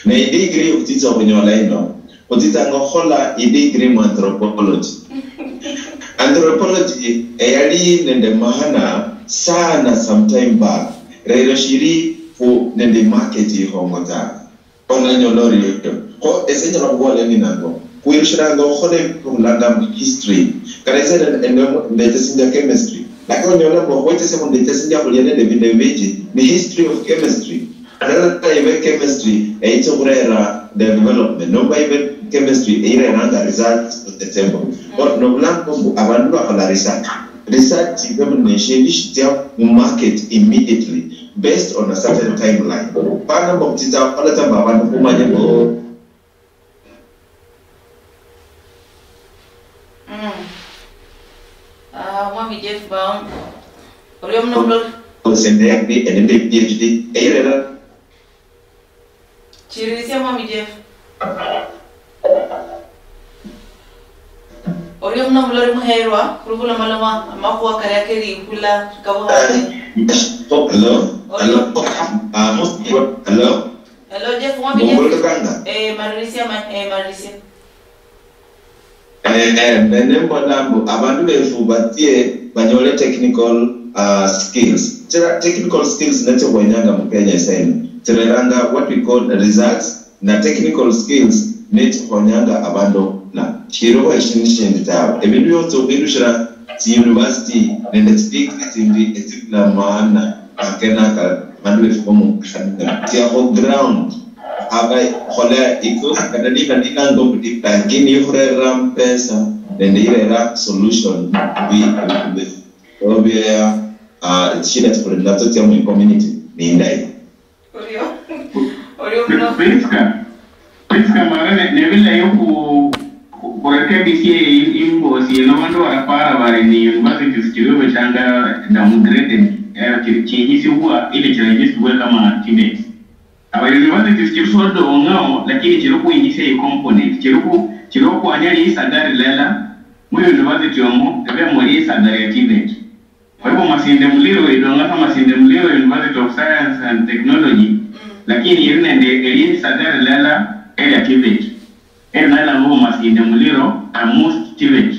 Ne i degree yokhutitsa okhunyola ino, khutsitsanga okhukhola i degree mu anthropology. Anthropology eyali nende maana sana sometime back. Lero shiri khu nende market ikhongo tawe. Onanyola orio. Kho ese nyala khubola endi nango, khwirushiranga okhukhola ebindu khulanga mbu history. Kata ese ende-, ende-, ndechesinjia chemistry. Lakini onyola mbu okhwechesia khundechesinjia khulia nende ebindu ebinji, ni history of chemistry. Kata ibe chemistry, eitsa khurera development. Nomba ibe chemistry, eireranga results to the table. Kho nobulanga mbu abandu bakhola research. Research ibe mbu neshindu shitsia mu market immediately based on a certain timeline. Pana mbu khutsitsa khukhola tsa mbu abandu khumanye mbu. Mm. Ah, Mwami Jeff Baum. Orio muno muloli. Ose nende, nende PhD. Eyirera. Chiririsia Mwami Jeff. Orio muno muloli muherwa, khuli khulomaloma amakhuwa karia kelikhula kabukhale. Hello? Hello? Hello? Ah, hello? Hello, Jeff, Mwami Jeff. Mungolo kanga? Eh, maririsia ma-, eh, maririsia. Eh, eh, mbe nembola mbu abandu befu batsie banyole technical, uh, skills. Chira technical skills netsio khwenyanga mu Kenya isaino. Tsireranga what we call results, na technical skills netsikhonyanga abandu na. Shiriho eshindu shindi tawe. Ebindu biosi okhuirushira tsi university nende tsi degree tsindi etsibula maana. Akenaka, bandu befu bomu, tsia khu ground, aba khola ikosi kata niba nilanga obudi, lakini ikhurera amapesa nende irera solution bi, bi, bi, obia, ah, shida tsikhuli natsio tsia mu community ni indayi. Orio, orio muno. Prisca, Prisca, mara ne, nebilayi khu, khu, khurekebisia i-, imbosi yino, bandu barapara bari ni universities chiriwo bechanga downgraded, eh, chi-, chichisibwa ili chiregisibwe kama TVETs. Aba universities chiri sodong'ao, lakini chiri khuinjisia i component, chiri khu, chiri khukwanya lisagari lala, Mu university omo, ebe mu lisaga lia TVET. Kwa hivyo Masinde Muliro idonga sa Masinde Muliro University of Science and Technology, lakini iri nende elisaga lilala elia TVET. Eri nalangwa Masinde Muliro Amus TVET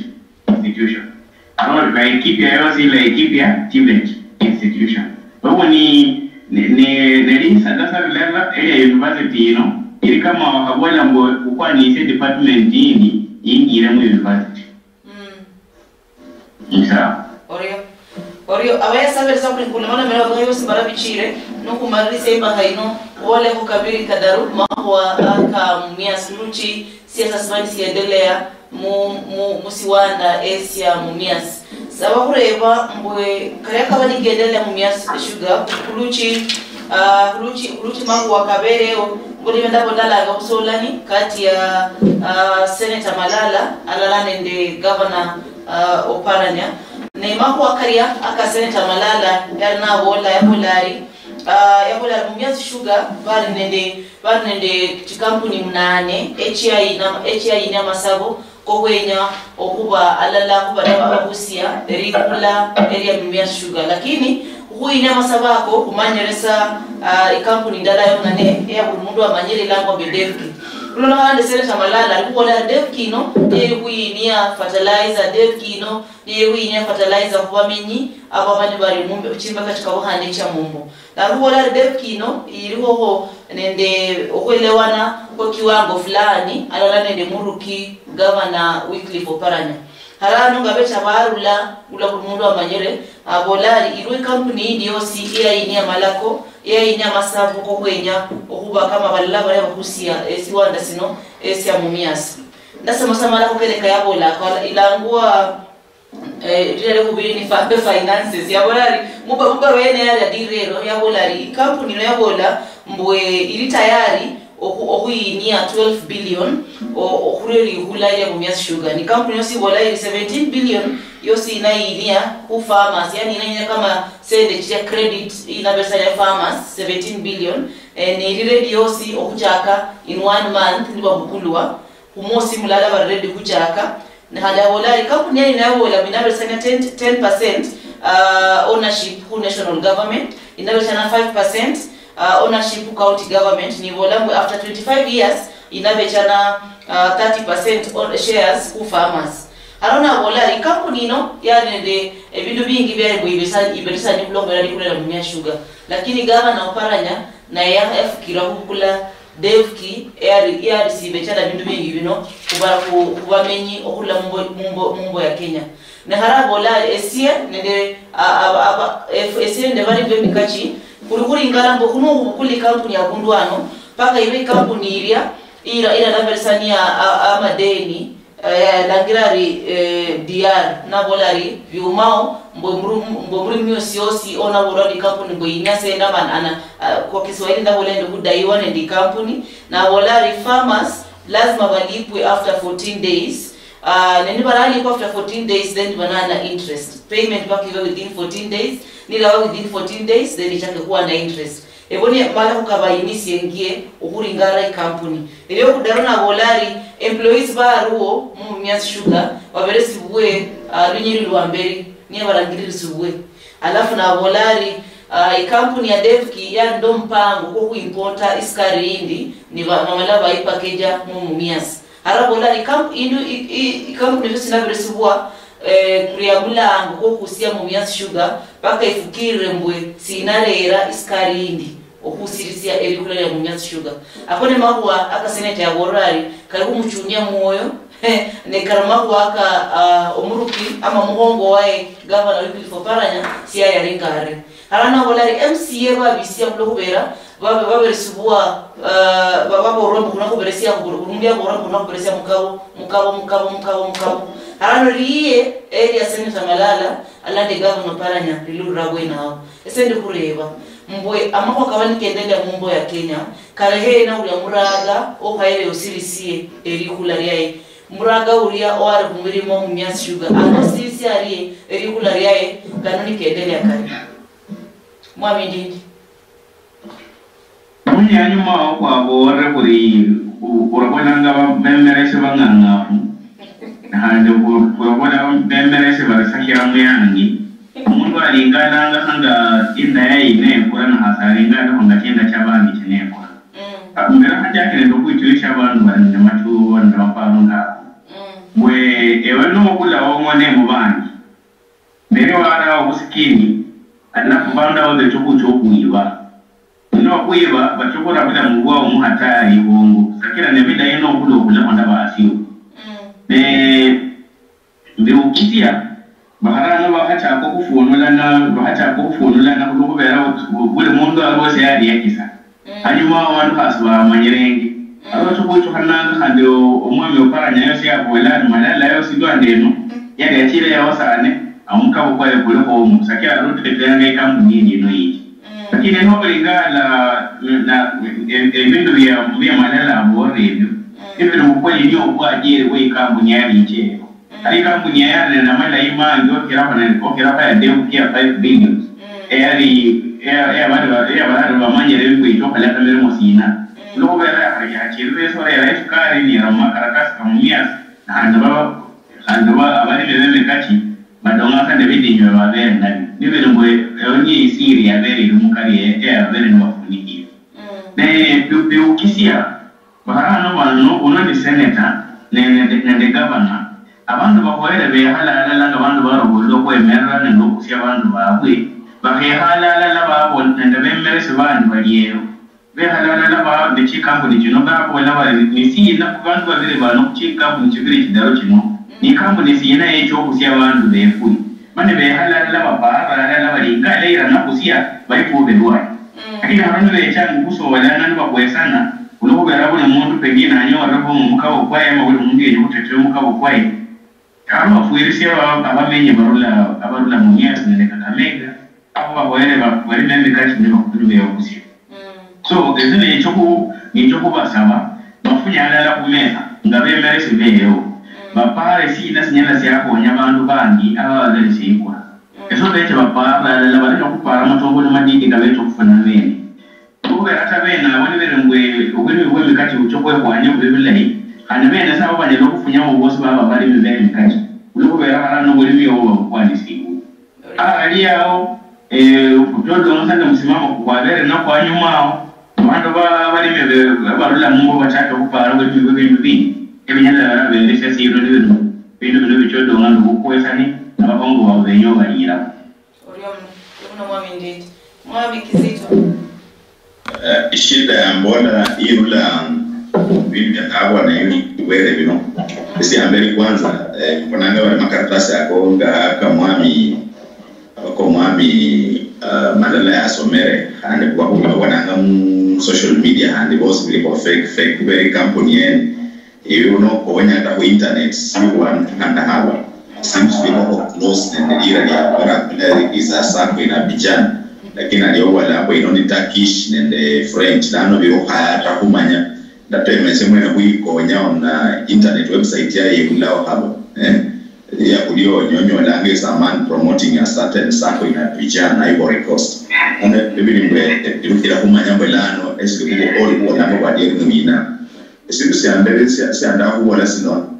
Institution. Aro Laikipia yosi Laikipia TVET Institution. Kwa hivyo ni, ni, ni, nelisaga sa lilala elia university ino, iri kama wakabola mbo ukwanise department yindi yingire mu university. Mm. Sawa. Orio. Orio, abayasaberesa kuli nkulumana mera babayo simara bichire, nokumarisia imbaha ino, woleko kabiri kadaru, mahuwa aka Mumias, luchi siasa sibani siendelea mu, mu, musiwanda esia Mumias. Saba kureba mbwe karia kaba nikendelea Mumias Sugar, kuluchi, ah, kuluchi, kuluchi mahuwa kabereo, mbuli benda bodalaga busolani kati ya, ah, Senator Malala alala nende Governor, ah, Oparanya. Ne mahuwa karia aka Senator Malala yari nabola, yabola ari, ah, yabola ari Mumias Sugar bari nende, bari nende chikampuni munane echiaina, echiaina amasabo kokhwenya okhuba alala khubandu ababusia erikula eria Mumias Sugar, lakini khukhwinia amasabo ako khumanyirisa, ah, ikampuni ndala yong'ane eya buli mundu amanyire ilangwa mbu Devki. Khulondokhana nende Senator Malala, ali khubola ari Devki ino niyo iri khwinia fertilizer, Devki ino niyo iri khwinia fertilizer khubamenyi abo abandi bari mumbe, chimbeka chikabukhane chia mumbo. Nalubola ari Devki ino ilihoho nende okhwelewana kwa kiwango fulani alala nende muruki Governor Wycliffe Oparanya. Harano nga becha barula, ula buli mundu amanyire, abola ari ilwo ikampuni yindi yosi iyainia amalako, iyainia amasabu kokhwenya okhuba kama balala balia bakhusia esiwanda sino esia Mumias. Ndasomasa amalako kene kayabola ako, ilangwa Eh, lira likhubiri ni fa-, finances. Yabola ari, muba-, mubarua yene yali adiri ero, yabola ari, ikampuni ino yabola mbwe iri tayari okhu-, okhuyinia twelve billion o-, okhurula likhula lia Mumias Sugar. Ni kampuni yosi ibola iri seventeen billion yosi inayinia khu farmers, yani inayinia kama sende chia credit inabesa ya farmers, seventeen billion. Eh, ne iri ready yosi okhuchaka in one month nibabukulwa. Khumosi mulala bali ready khuchaka. Ne khandi abola ari, kampuni yali nabola mbu inaberesania ten, ten percent, ah, ownership khu national government, inaberesania five percent, ah, ownership khu county government, nibola mbu after twenty-five years, inabechana, ah, thirty percent on shares khu farmers. Haro nabola ari, kampuni ino yali nende ebindu bingi byayo mbu iberesa-, iberesania khulongola likhula lia Mumias Sugar. Lakini gavana Oparanya naye ya-, yafukira khubukula Devki eyari, eyarisibe chana bindu bingi bino khuba-, khu-, khubamenyi okhurula mumbo-, mumbo-, mumbo ya Kenya. Ne khara abola esie nende, a-, aba-, aba-, ef-, esie nende bali bemikachi, khuli khuringala mbu khuno khubukule ikampuni abundu ano, paka ibe ikampuni iria ira-, iralaberesania a-, amadeni, eh, yalangira ari, eh, D R, nabola ari, biumao, mbwe muri, mbwe muri miosi yosi, onabola ni kampuni, mbwe inyase enda man-, ana, ah, kwa Kiswahili ndabola ndio kudaiwa nende kampuni, nabola ari, farmers, lazima balipwe after fourteen days. Ah, ne nibaralipwa after fourteen days, then banana interest. Payment bakiba within fourteen days, nilaba within fourteen days, then ichake kuwa na interest. Ebo ni malako kabainisiengie okhuringara ikampuni. Erio khudaro nabola ari, employees baruo mu Mumias Sugar baberesibwe, ah, lunyiri lwa mberi, niye barangiririsibwe. Alafu nabola ari, ah, ikampuni ya Devki yali nende omupango kwo khuimporta isukari yindi, ni ba-, bamala baipakeja mu Mumias. Arabola ari, ikamp-, indu-, i-, i-, ikampuni echo sinaberesibwa, eh, kuria mulango kwokusia Mumias Sugar, paka ifukirire mbwe sinarera isukari yindi okhusirisia elikhula lia Mumias Sugar. Ako ne makhuwa aka seneta yabolera ari, kali khumuchunia mwoyo, ne kali makhuwa aka, ah, omuruki ama mukhongo waye, Gavana Wycliffe Oparanya, siayali ngare. Arano abola ari, M C A babisia khulwo khubera babe-, baberesibwa, ah, ba-, baborwa mbu khuna khuberesia, buli, buli mundu yaborwa mbu khuna khuberesia mukabo, mukabo, mukabo, mukabo, mukabo. Arano liye elia Senator Malala, alande Gavana Oparanya, lilurira abwene ao. Ese ndi khureba, mbwe amakhuwa kaba nikendelea mumbo ya Kenya, karehe ena ulia muraga okhaire osirisie elikhula liaye. Muraga ulia oare khumirimo Mumias Sugar, ano osirisie arie elikhula liaye, kano nikendelea kari? Mwami Ndindi. Munye anyuma ao khwaboolere khuri, khu-, khurabolanga ba-, bemereshe bang'ang'afu. Khandi khwekhola bemeresi barisakhira muyangi. Omundu alingalanga khanga inda yaye inekura, nakhasi alingalakho nga chinda cha bandi chinekura. Mbera khachakire nende okhwichulisha abandu bali nende machubo nende amaparo ngako. Mbwe ewe nokhula wong'one mubandi. Neri wara obusikini, alafu bandu abo becha okhucha okhwiba. Nono okhwiba, bacha okhura bulamu bwao muhatari ibungu, sakira nebilayi nokhula okhulekho nabasio. Ne mbiwukisia, bakharano bakhachaka okhufunulana, bakhachaka okhufunulana khulwo khubera buli mundu ali wesi yaliekisa. Hanyuma awo abandu khasi bamanyirenge. Aro chikhwichukhananga khandi o-, omwami oparanya yosi yabola ari, "Malala yosi lwanda eno yali achire yaho sane, omukabo kwayo kulikho omu, sakira aruteteanga ikampuni yindi ino yingi." Lakini eno obulinga ala, na, e-, ebindu bya, bya Malala abola ebyo, ebindu mukweli nio obwajeri bwe ikampuni yali ichire. Ari ikampuni eya yarera amalayi mangi okhirakho ne-, okhirakho ya Dev Care five billion. Eyali, eya, eya bali ba-, eya barali bamanyire mbu icha okhola emirimo sina. Khulwo khubera yakhali yachirire esa orera esukari nira mumakaratasi kamumias, khandi ba-, khandi ba-, abalimi bemikachi badong'asa nebidinyu bia babere nabio. Nibiri mbu eyo niyo isiri yabere iri mukari eya babere nibafunikire. Ne bi-, biukisia Bakharano bano, uno ni senator ne-, nende, nende governor. Abandu bakhoyere bekhala alala nga bandu barobolwe okhwemerera nende okhusia abandu babwe, bakhekhala alala babol-, nende bemeresi bandi bali eyo. Bekhala alala ba-, ne chikampuni chino babola bari, "Ni sina khu bandu babiri bano khu chikampuni chibiri chidaro chino, ni kampuni sina echo okhusia abandu befwe?" Mani bekhala alala bapara alala bari, "Inga aleyira nakhusia, bali khuberwayo." Lakini hano nibechanga okhusobolana nibakhwesana, khulwo khubera buli mundu pengine anyolerekho omukabo kwaye, ama buli mundu yenya okhutetera omukabo kwaye. Abo bafwirisia aba-, abamenyi barula, abarula Mumias nende Kakamega, abo bahoyere ba-, bali nemikachi niba-, nibeyobusia. So, esi nechokhu-, nechokhubasaba, bafunye alala khumesa, nga bemeresi beyo, bapare sina sinyala siakhonya abandu bangi ababa beresia ikura. Eso beche bapare alala, balekhe khupara amatongolo madidi kabecha okhufuna bene. Khubera ata bene abo nibere mbwe obulimi bwemikachi bucha okhwekhwania bube bulayi, khandi bene sabo banyala okhufunyamo bosi baba abalimi bemikachi, khulwo khubera harano obulimi obo babukwanisibwe. Arali ao, eh, khutodonga sande musimamo khwabere nakwo anyuma ao, abandu ba-, abalimi be-, abarula mungo bachaka okhupara obulimi bwebindu bindi, ebinyala bera beresia siro ni bindu, bindu bino bichodonga nobukwesani, nabakhongo babo benya obaliramo. Orio muno, orio muno Mwami Ndeti. Mwami Kizito. Eh, ishida ya mbola irula bindu bya nabona ibwere bino. Isiamberi kwanza, eh, mbonanga bali makaratasi ako nga aka mwami, ako mwami, eh, Malala yasomere, khandi kuba kubabonanga mu social media, khandi bosi bilikho fake, fake, kubera ikampuni yene. Eyo nokonya ata khu internet, si one hundred haba. Seems to be no close nende lira lya bara kula is a sacco in Abidjan. Lakini aliyo wala hapo ino ni Turkish nende French. Lano biro khaya ata khumanya. Ndatemese mwene khuikonya on, uh, internet website ya yebulao haba. Eh? Ya kulio nyonyolanga is a man promoting a certain sacco in Abidjan, Ivory Coast. Ano ebili mbwe, eh, irukira khumanya mbwe lano, esili kubo oli kuona mbwe bwadieri mwina. Esindu siambere sia-, siandakhubola sino,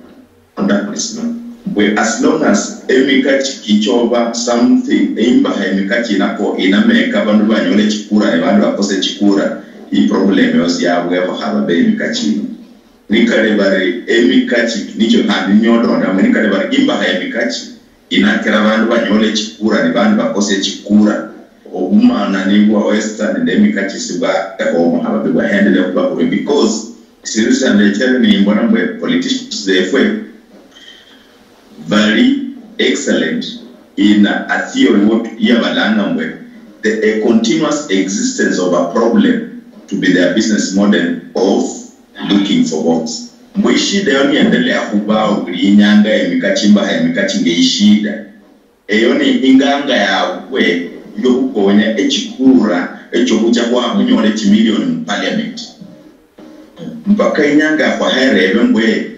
ondakhubola sino. Mbwe as long as emikachi kichoba something, eimbakha emikachi inako, inameka bandu banyola echikura, ne bandu bakosa echikura, iproblem yosi yabwekho khaba be emikachi ino. Nikali bari emikachi, nicho khandi nyodonda, mbwe nikali bari imbakha emikachi, inakira bandu banyola echikura, ne bandu bakosa echikura. Obumanani bwa Western nende emikachi sibwakekho omukhaba, bibwahendelea khuba khurwe because Sindu siandechera nimbona mbwe politicians befwe bali excellent in a theory what yabalanga mbwe the, a continuous existence of a problem to be their business model of looking for votes. Mbwe ishida yo niendelea khubao buli inyanga emikachi mbaha emikachi nge ishida. Eyo ni inganga yabwe yokhukoonya echikuura echokhwicha khwa-, khunyola echimilioni mu parliament. Mpaka inyanga yakhwaha erebe mbwe,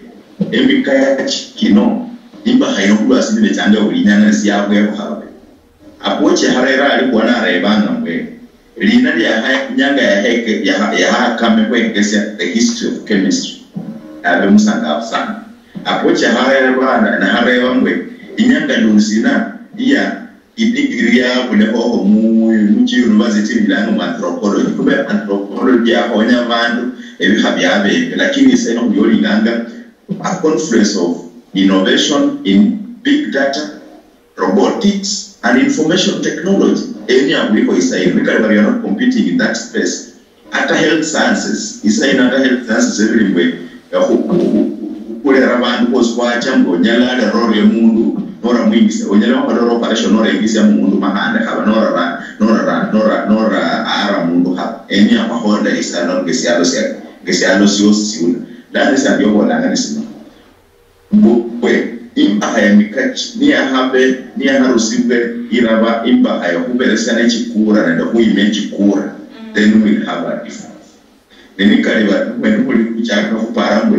emikaya kino, imbakha ino khulwasi nibechanga buli inyanga nisiabwekho habe. Apo chekharera alikhuwa narebanga mbwe, lina liakha inyanga yaheke-, yaha-, yahakame khwekesia the history of chemistry. Abe musangafu sana. Apo chahareba na- nahareba mbwe inyanga lunsina iya idigiri yabulehoho mu mu chi university bilanga mu anthropology, kube anthropology yahonya abandu ebiha byabebe, lakini iseno khuli olinganga a confluence of innovation in big data, robotics and information technology. Eyo niyabuliho isaino, nikali bari we are not competing in that space. Ata health sciences, isaino ata health sciences ebiri mbwe, eh, khu- khu- khu- khulera abandu bosi khwacha mbu onyala alera orio mundu nora mwingisia, onyala wakhola operation nora ingisia mumundu mahande khaba nora ra- nora ra- nora nora ara mundu khaba. Eni amahola isano ngesialo sia ngesialo siosi siula. Lano esia ndiobolanga ni sino. Mbwe imbaha ya mikachi niyahabe niyaharusibwe iraba imbaha ya khuberesiana echikura nende khuyima echikura, then we'll have a difference. Ne nikali bati mwene muli khuchaka khupara mbwe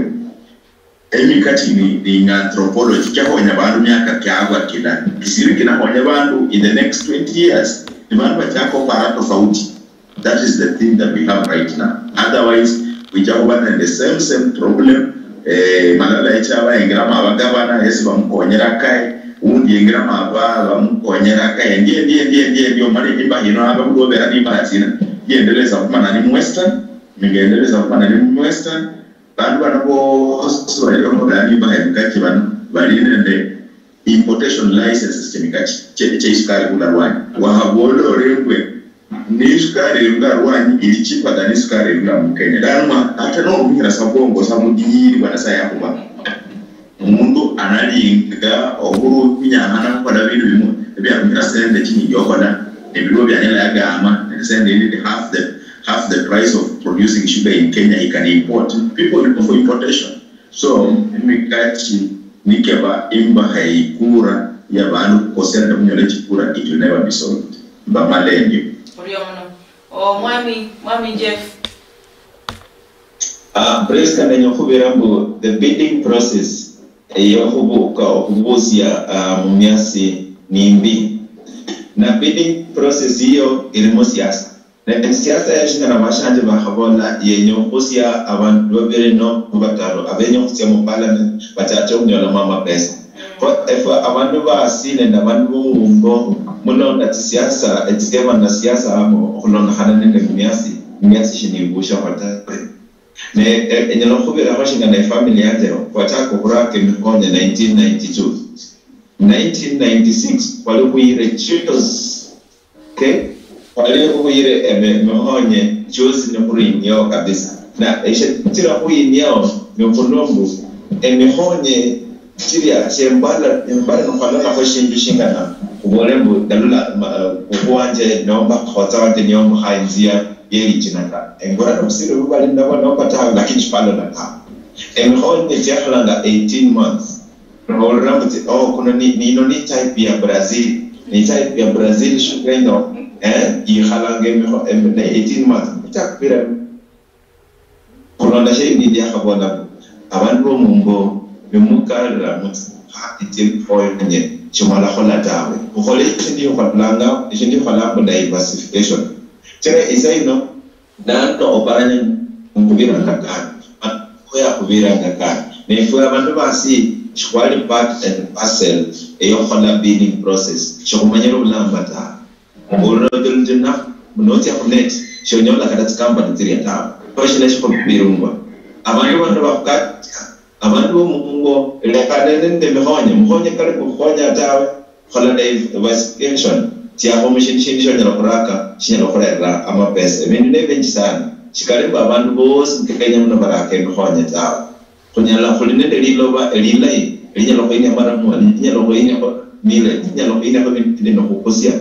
emikati ni, ni anthropology chahonya bandu miaka kiabwa kila kisiri kinahonya bandu in the next twenty years, ni bandu bachaka opara tofauti. That is the thing that we have right now. Otherwise, khwicha khuba nende same same problem. Eh, Malala yecha abayengeramo abagavana, yesi bamukonyera kae, undi yengeramo aba bamukonyera kae, ndie ndie ndie ndie ndie omale imbaha ino aba khulobera nimbaha tsina, yendeleza khumana ni mu western, ningendeleza khumana ni mu western. Bandu bano bosi bali bakhubera nimbaha emikachi bano bali nende importation licenses chemikachi che- cheisukari khula rwanyi. Wakhabola ori mbwe ni isukari erula rwanyi ili cheaper than isukari erula mu Kenya. Lano mwa- ata norumikhira sa bwongo sa mudiyiri bwa Nasaye yakhuba, omundu analinga okhurunyakhana khukhola bindu bimu ebiarumikhira sente chinyingi okhola, nebiliwo bianyala yagama nende sente ili half the half the price of producing sugar in Kenya he can import. People will go for importation. So emikachi nikeba imbaha eikura ya bandu khukosia nende khunyola echikura, it will never be solved. Mbamala endio. Orio muno. Omwami, Mwami Jeff. Ah, Prisca, nenya khubira mbu the bidding process eyokhubuka okhubusia ah, mumiasi nimbi. Na bidding process iyo irimo siasa. Ne siasa ya shingana bashanje bakhabola yenya okhusia abandu babiri no bataru abenya okhutsia mu parliament bachache okhunyolamo amapesa. Kho efwe abandu basi nende abandu bomuwumbo mulonda tsisiasa etsie banasiasa abo okhulondokhana nende mumiasi, mumiasi shinibushaho tawe. Ne e- enyala okhubirakho shinga ne family yanje khwachaka okhuraka emikhonye nineteen ninety-two. Nineteen ninety-six khwali khuyire chiosi. Okay? Khwali khuyire emi- emikhonye chiosi nikhurinyeo kabisa. Na eshichira khuyiniao nikhulombu emikhonye chiria shiembala embala nikhwalolakho eshindu shingana khubole mbu ndalula ma- khukhwanje nomba khotsa wanje niyombokha inzu ya- yelichina ta. Engorana obusiri bubali nabo nomba tawe lakini shikhwalola tawe. Emikhonye chiakhalanga eighteen months. Nohulira mutsi, oh, kuno ni, nino ni type ya Brazil. Ni type ya Brazil sugar ino, eh, ikhalanga emikho, em, ne eighteen months. Ichakupira. Khulonda shindi ndiakhabola mbu, abandu bomumbo, nimukalira mutsi, ha, itsi mpoyo nye, shimala khola tawe. Ukhole shindu ikholanga, shindu ikholanga mbu diversification. Chira isa ino, Nano oparanya mukhuviranga kani, mani oyo akhuviranga kani. Nefwe abandu basi shikhwali part and parcel eyokhukhola bidding process, shikhumanyire obulamba tawe. Obolera oti oluti lunaku, notsia khunet, shonyola kata tsikampani tsilia tawe. Kho shina shikhuvirungwa? Abandu bano bakhukatsia, abandu bomumungo, lekhane nende mikhonye, mukhonye kali khukhukhonye tawe. Khola diversification, tsiakho mushindu shindi shonyala khuraka shinyala khurera amapesa. Ebindu ne binji sana, shikali mbu abandu bosi mu Kenya muno baraka emikhonye tawe. Khunyala khuli nende liloba elilayi elinyala khwinia maramwa, linyala khwiniakho millet, linyala khwiniakho ebindu bindi nikhukhusia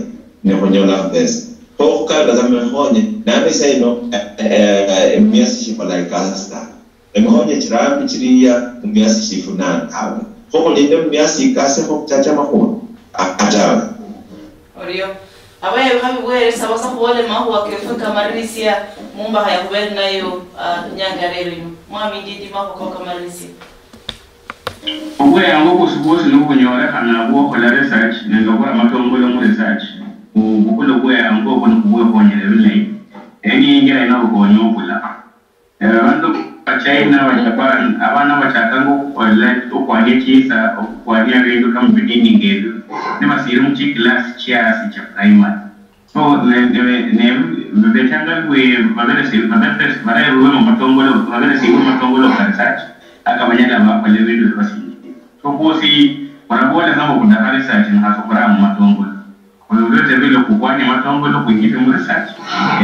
nikhunyola amapesa. Kho khukalira sa mikhonye nano isa ino, eh, eh, emiasi shikhola ikasi tawe. Emikhonye chirambi chiriya mumiasi shifuna tawe. Kho khulinde mumiasi ikasekho khuchacha makhuwa? Aa tawe. Orio. Abahebi babi bwere saba sa khubola makhuwa kefwe kamalirisia mumbakha ya khubere nayo, ah, inyanga ya lero ino. Mwami Ndindi, makhuwa kao kamalirisia. Obweyango bwosi bwosi nobunyolekhana bwokhola research nende okhura amatongolo mu research, bu- bukula obweyango obwo nikhubwekhonyere bilayi. Eyo niyo injira ino bukhonya obula. Eh, abandu bacha China, Japan, abana bachakanga okhukola okhwania chisa, okhukwania ebindu kama ebidini ngebyo nibasiiri muchiklasi chiasi chia primary. So ne- ne- ne- bechanga bwe baberesi baberesi barerwe mumatongolo baberesi mumatongolo ka research akabanyala bakhola ebindu bibasingire. So kwosi murabola kama khudaha research nikhasukura mumatongolo. Oyo byotebile khukwanya amatongolo khwinjire mu research,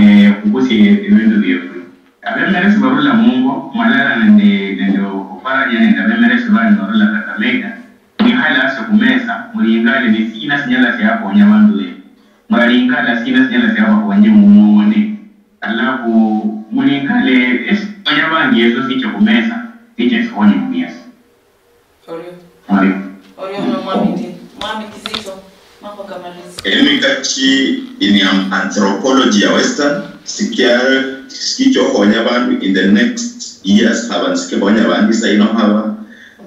eh, khukusie ebindu biefwe. Abemeresi barula mungo, mwalala nende, nende oparanya nende abemeresi banyu barula Kakamega, mwikhale hasi khumesa, mulingale ni sina sinyala siakhonya abandu befu. Muralingala sina sinyala siabakhonya mumone. Alafu mulingale esikhonya abandu yeso siche khumesa, siche sikhonye mumiesa. Orio. Orio. Orio muno mwami ndi. Mwami Kizito, makho kamalirizi. Emikachi in am- anthropology ya Western, sikia- sikichokhonya abandu in the next years, haba nisikikhonya abandu isa ino haba.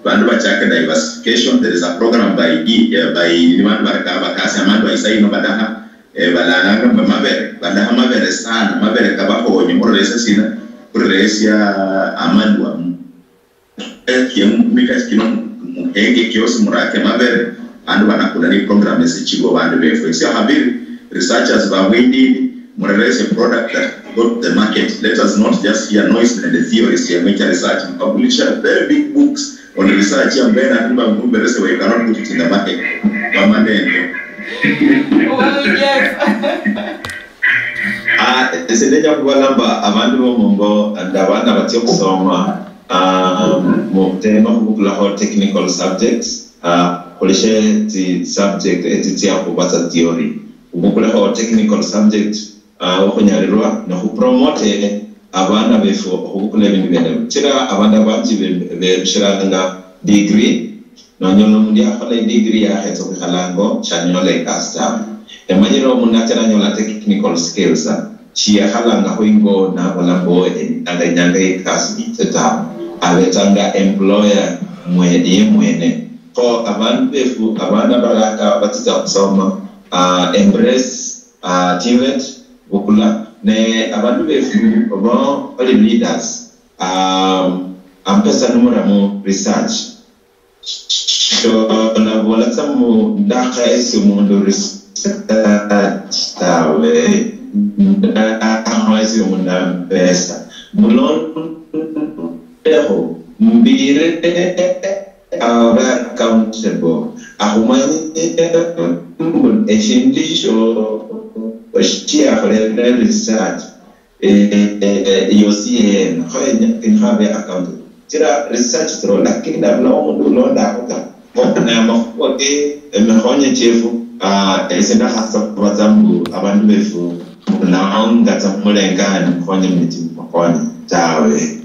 Bandu bachake diversification, there is a program by D- eh, by ni bandu bareka bakasi amandu isa ino badaha, eh, balalanga mba mabere, badaha mabere sana, mabere kabakhonye khureresa sina, khureresa amalwa. Ekie mumika kino muhenge kiosi murake mabere, bandu banakula ni program esichibwa bandu befwe. Sia habiri, researchers ba bwindini, murerese product that got the market. Let us not just hear noise and the theories ya mwecha research. Publish very big books on research ya mbena ati ba mumberese we cannot put it in the market. Mama nende. Well, yes. Ah, ese ndenya kubalamba abandu bomumbo and abana batsia kusoma, ah, mutema khubukulaho technical subjects, ah, khuleshe tsi subject etsitsia khuba tsa theory. Khubukuleho technical subject, ah, okhunyalirwa ne khupromote abana befu okhubukula ebindu biene. Chira abandu abanji be- berushiranga degree, nonyola omundu yakhola idegree yakhetsa okhwikhala ango, shanyola ekasi tawe. Emanyire omundu nachira anyola technical skills, shiyekhalangakho ingo nabola mbo enyanga inyanga yekasi nitse tawe. Abetsanga employer mwe- ye mwene. Kho abandu befu, abana baraka batsitsa khusoma, ah, embrace, ah, TVET, bukula. Ne abandu befu bo bali leaders, ah, ampesa numuramu research. Shonabola tsa mu ndakhahesia omundu research tawe, ndakhahesia omundu ampesa. Mulondeho, mbire abe accountable, akhumanyire mbu eshindu isho shiakholere research, eh, eh, yosi yena, kho yenya- kenyekha abe accountable. Chira research through, lakini nabula omundu ulondakho ta. Kho ne amakhuwa ke emikhonye chiefu, ah, ese ndakhasaba tsa mbu abandu befu, naonga tsa mulengane mukhonye miti mukhonye tawe.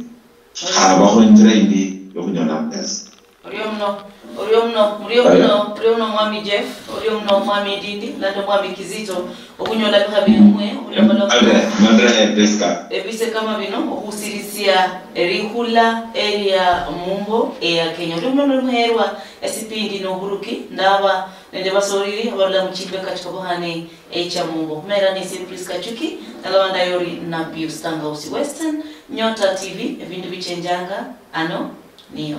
Khabaho injira indi yokhunyola amapesa. Orio muno, orio muno, murio muno, orio muno mwami Jeff, orio muno mwami Didi, nende mwami Kizito, okhunyola bikha bimwe, okhulomba- Madre, madre Prisca. Ebise kama bino, okhusirisia erikhula eria mumbo eya Kenya. Orio muno noli muherwa esipindi noburuki, ndaba nende basoriri abarula muchimbeka chikobohane echa mumbo. Khumera nesi Prisca Chuki, nalaba ndayori Nabius Tangausi Western, Nyota T V, ebindu bichenjanga, ano, niyo.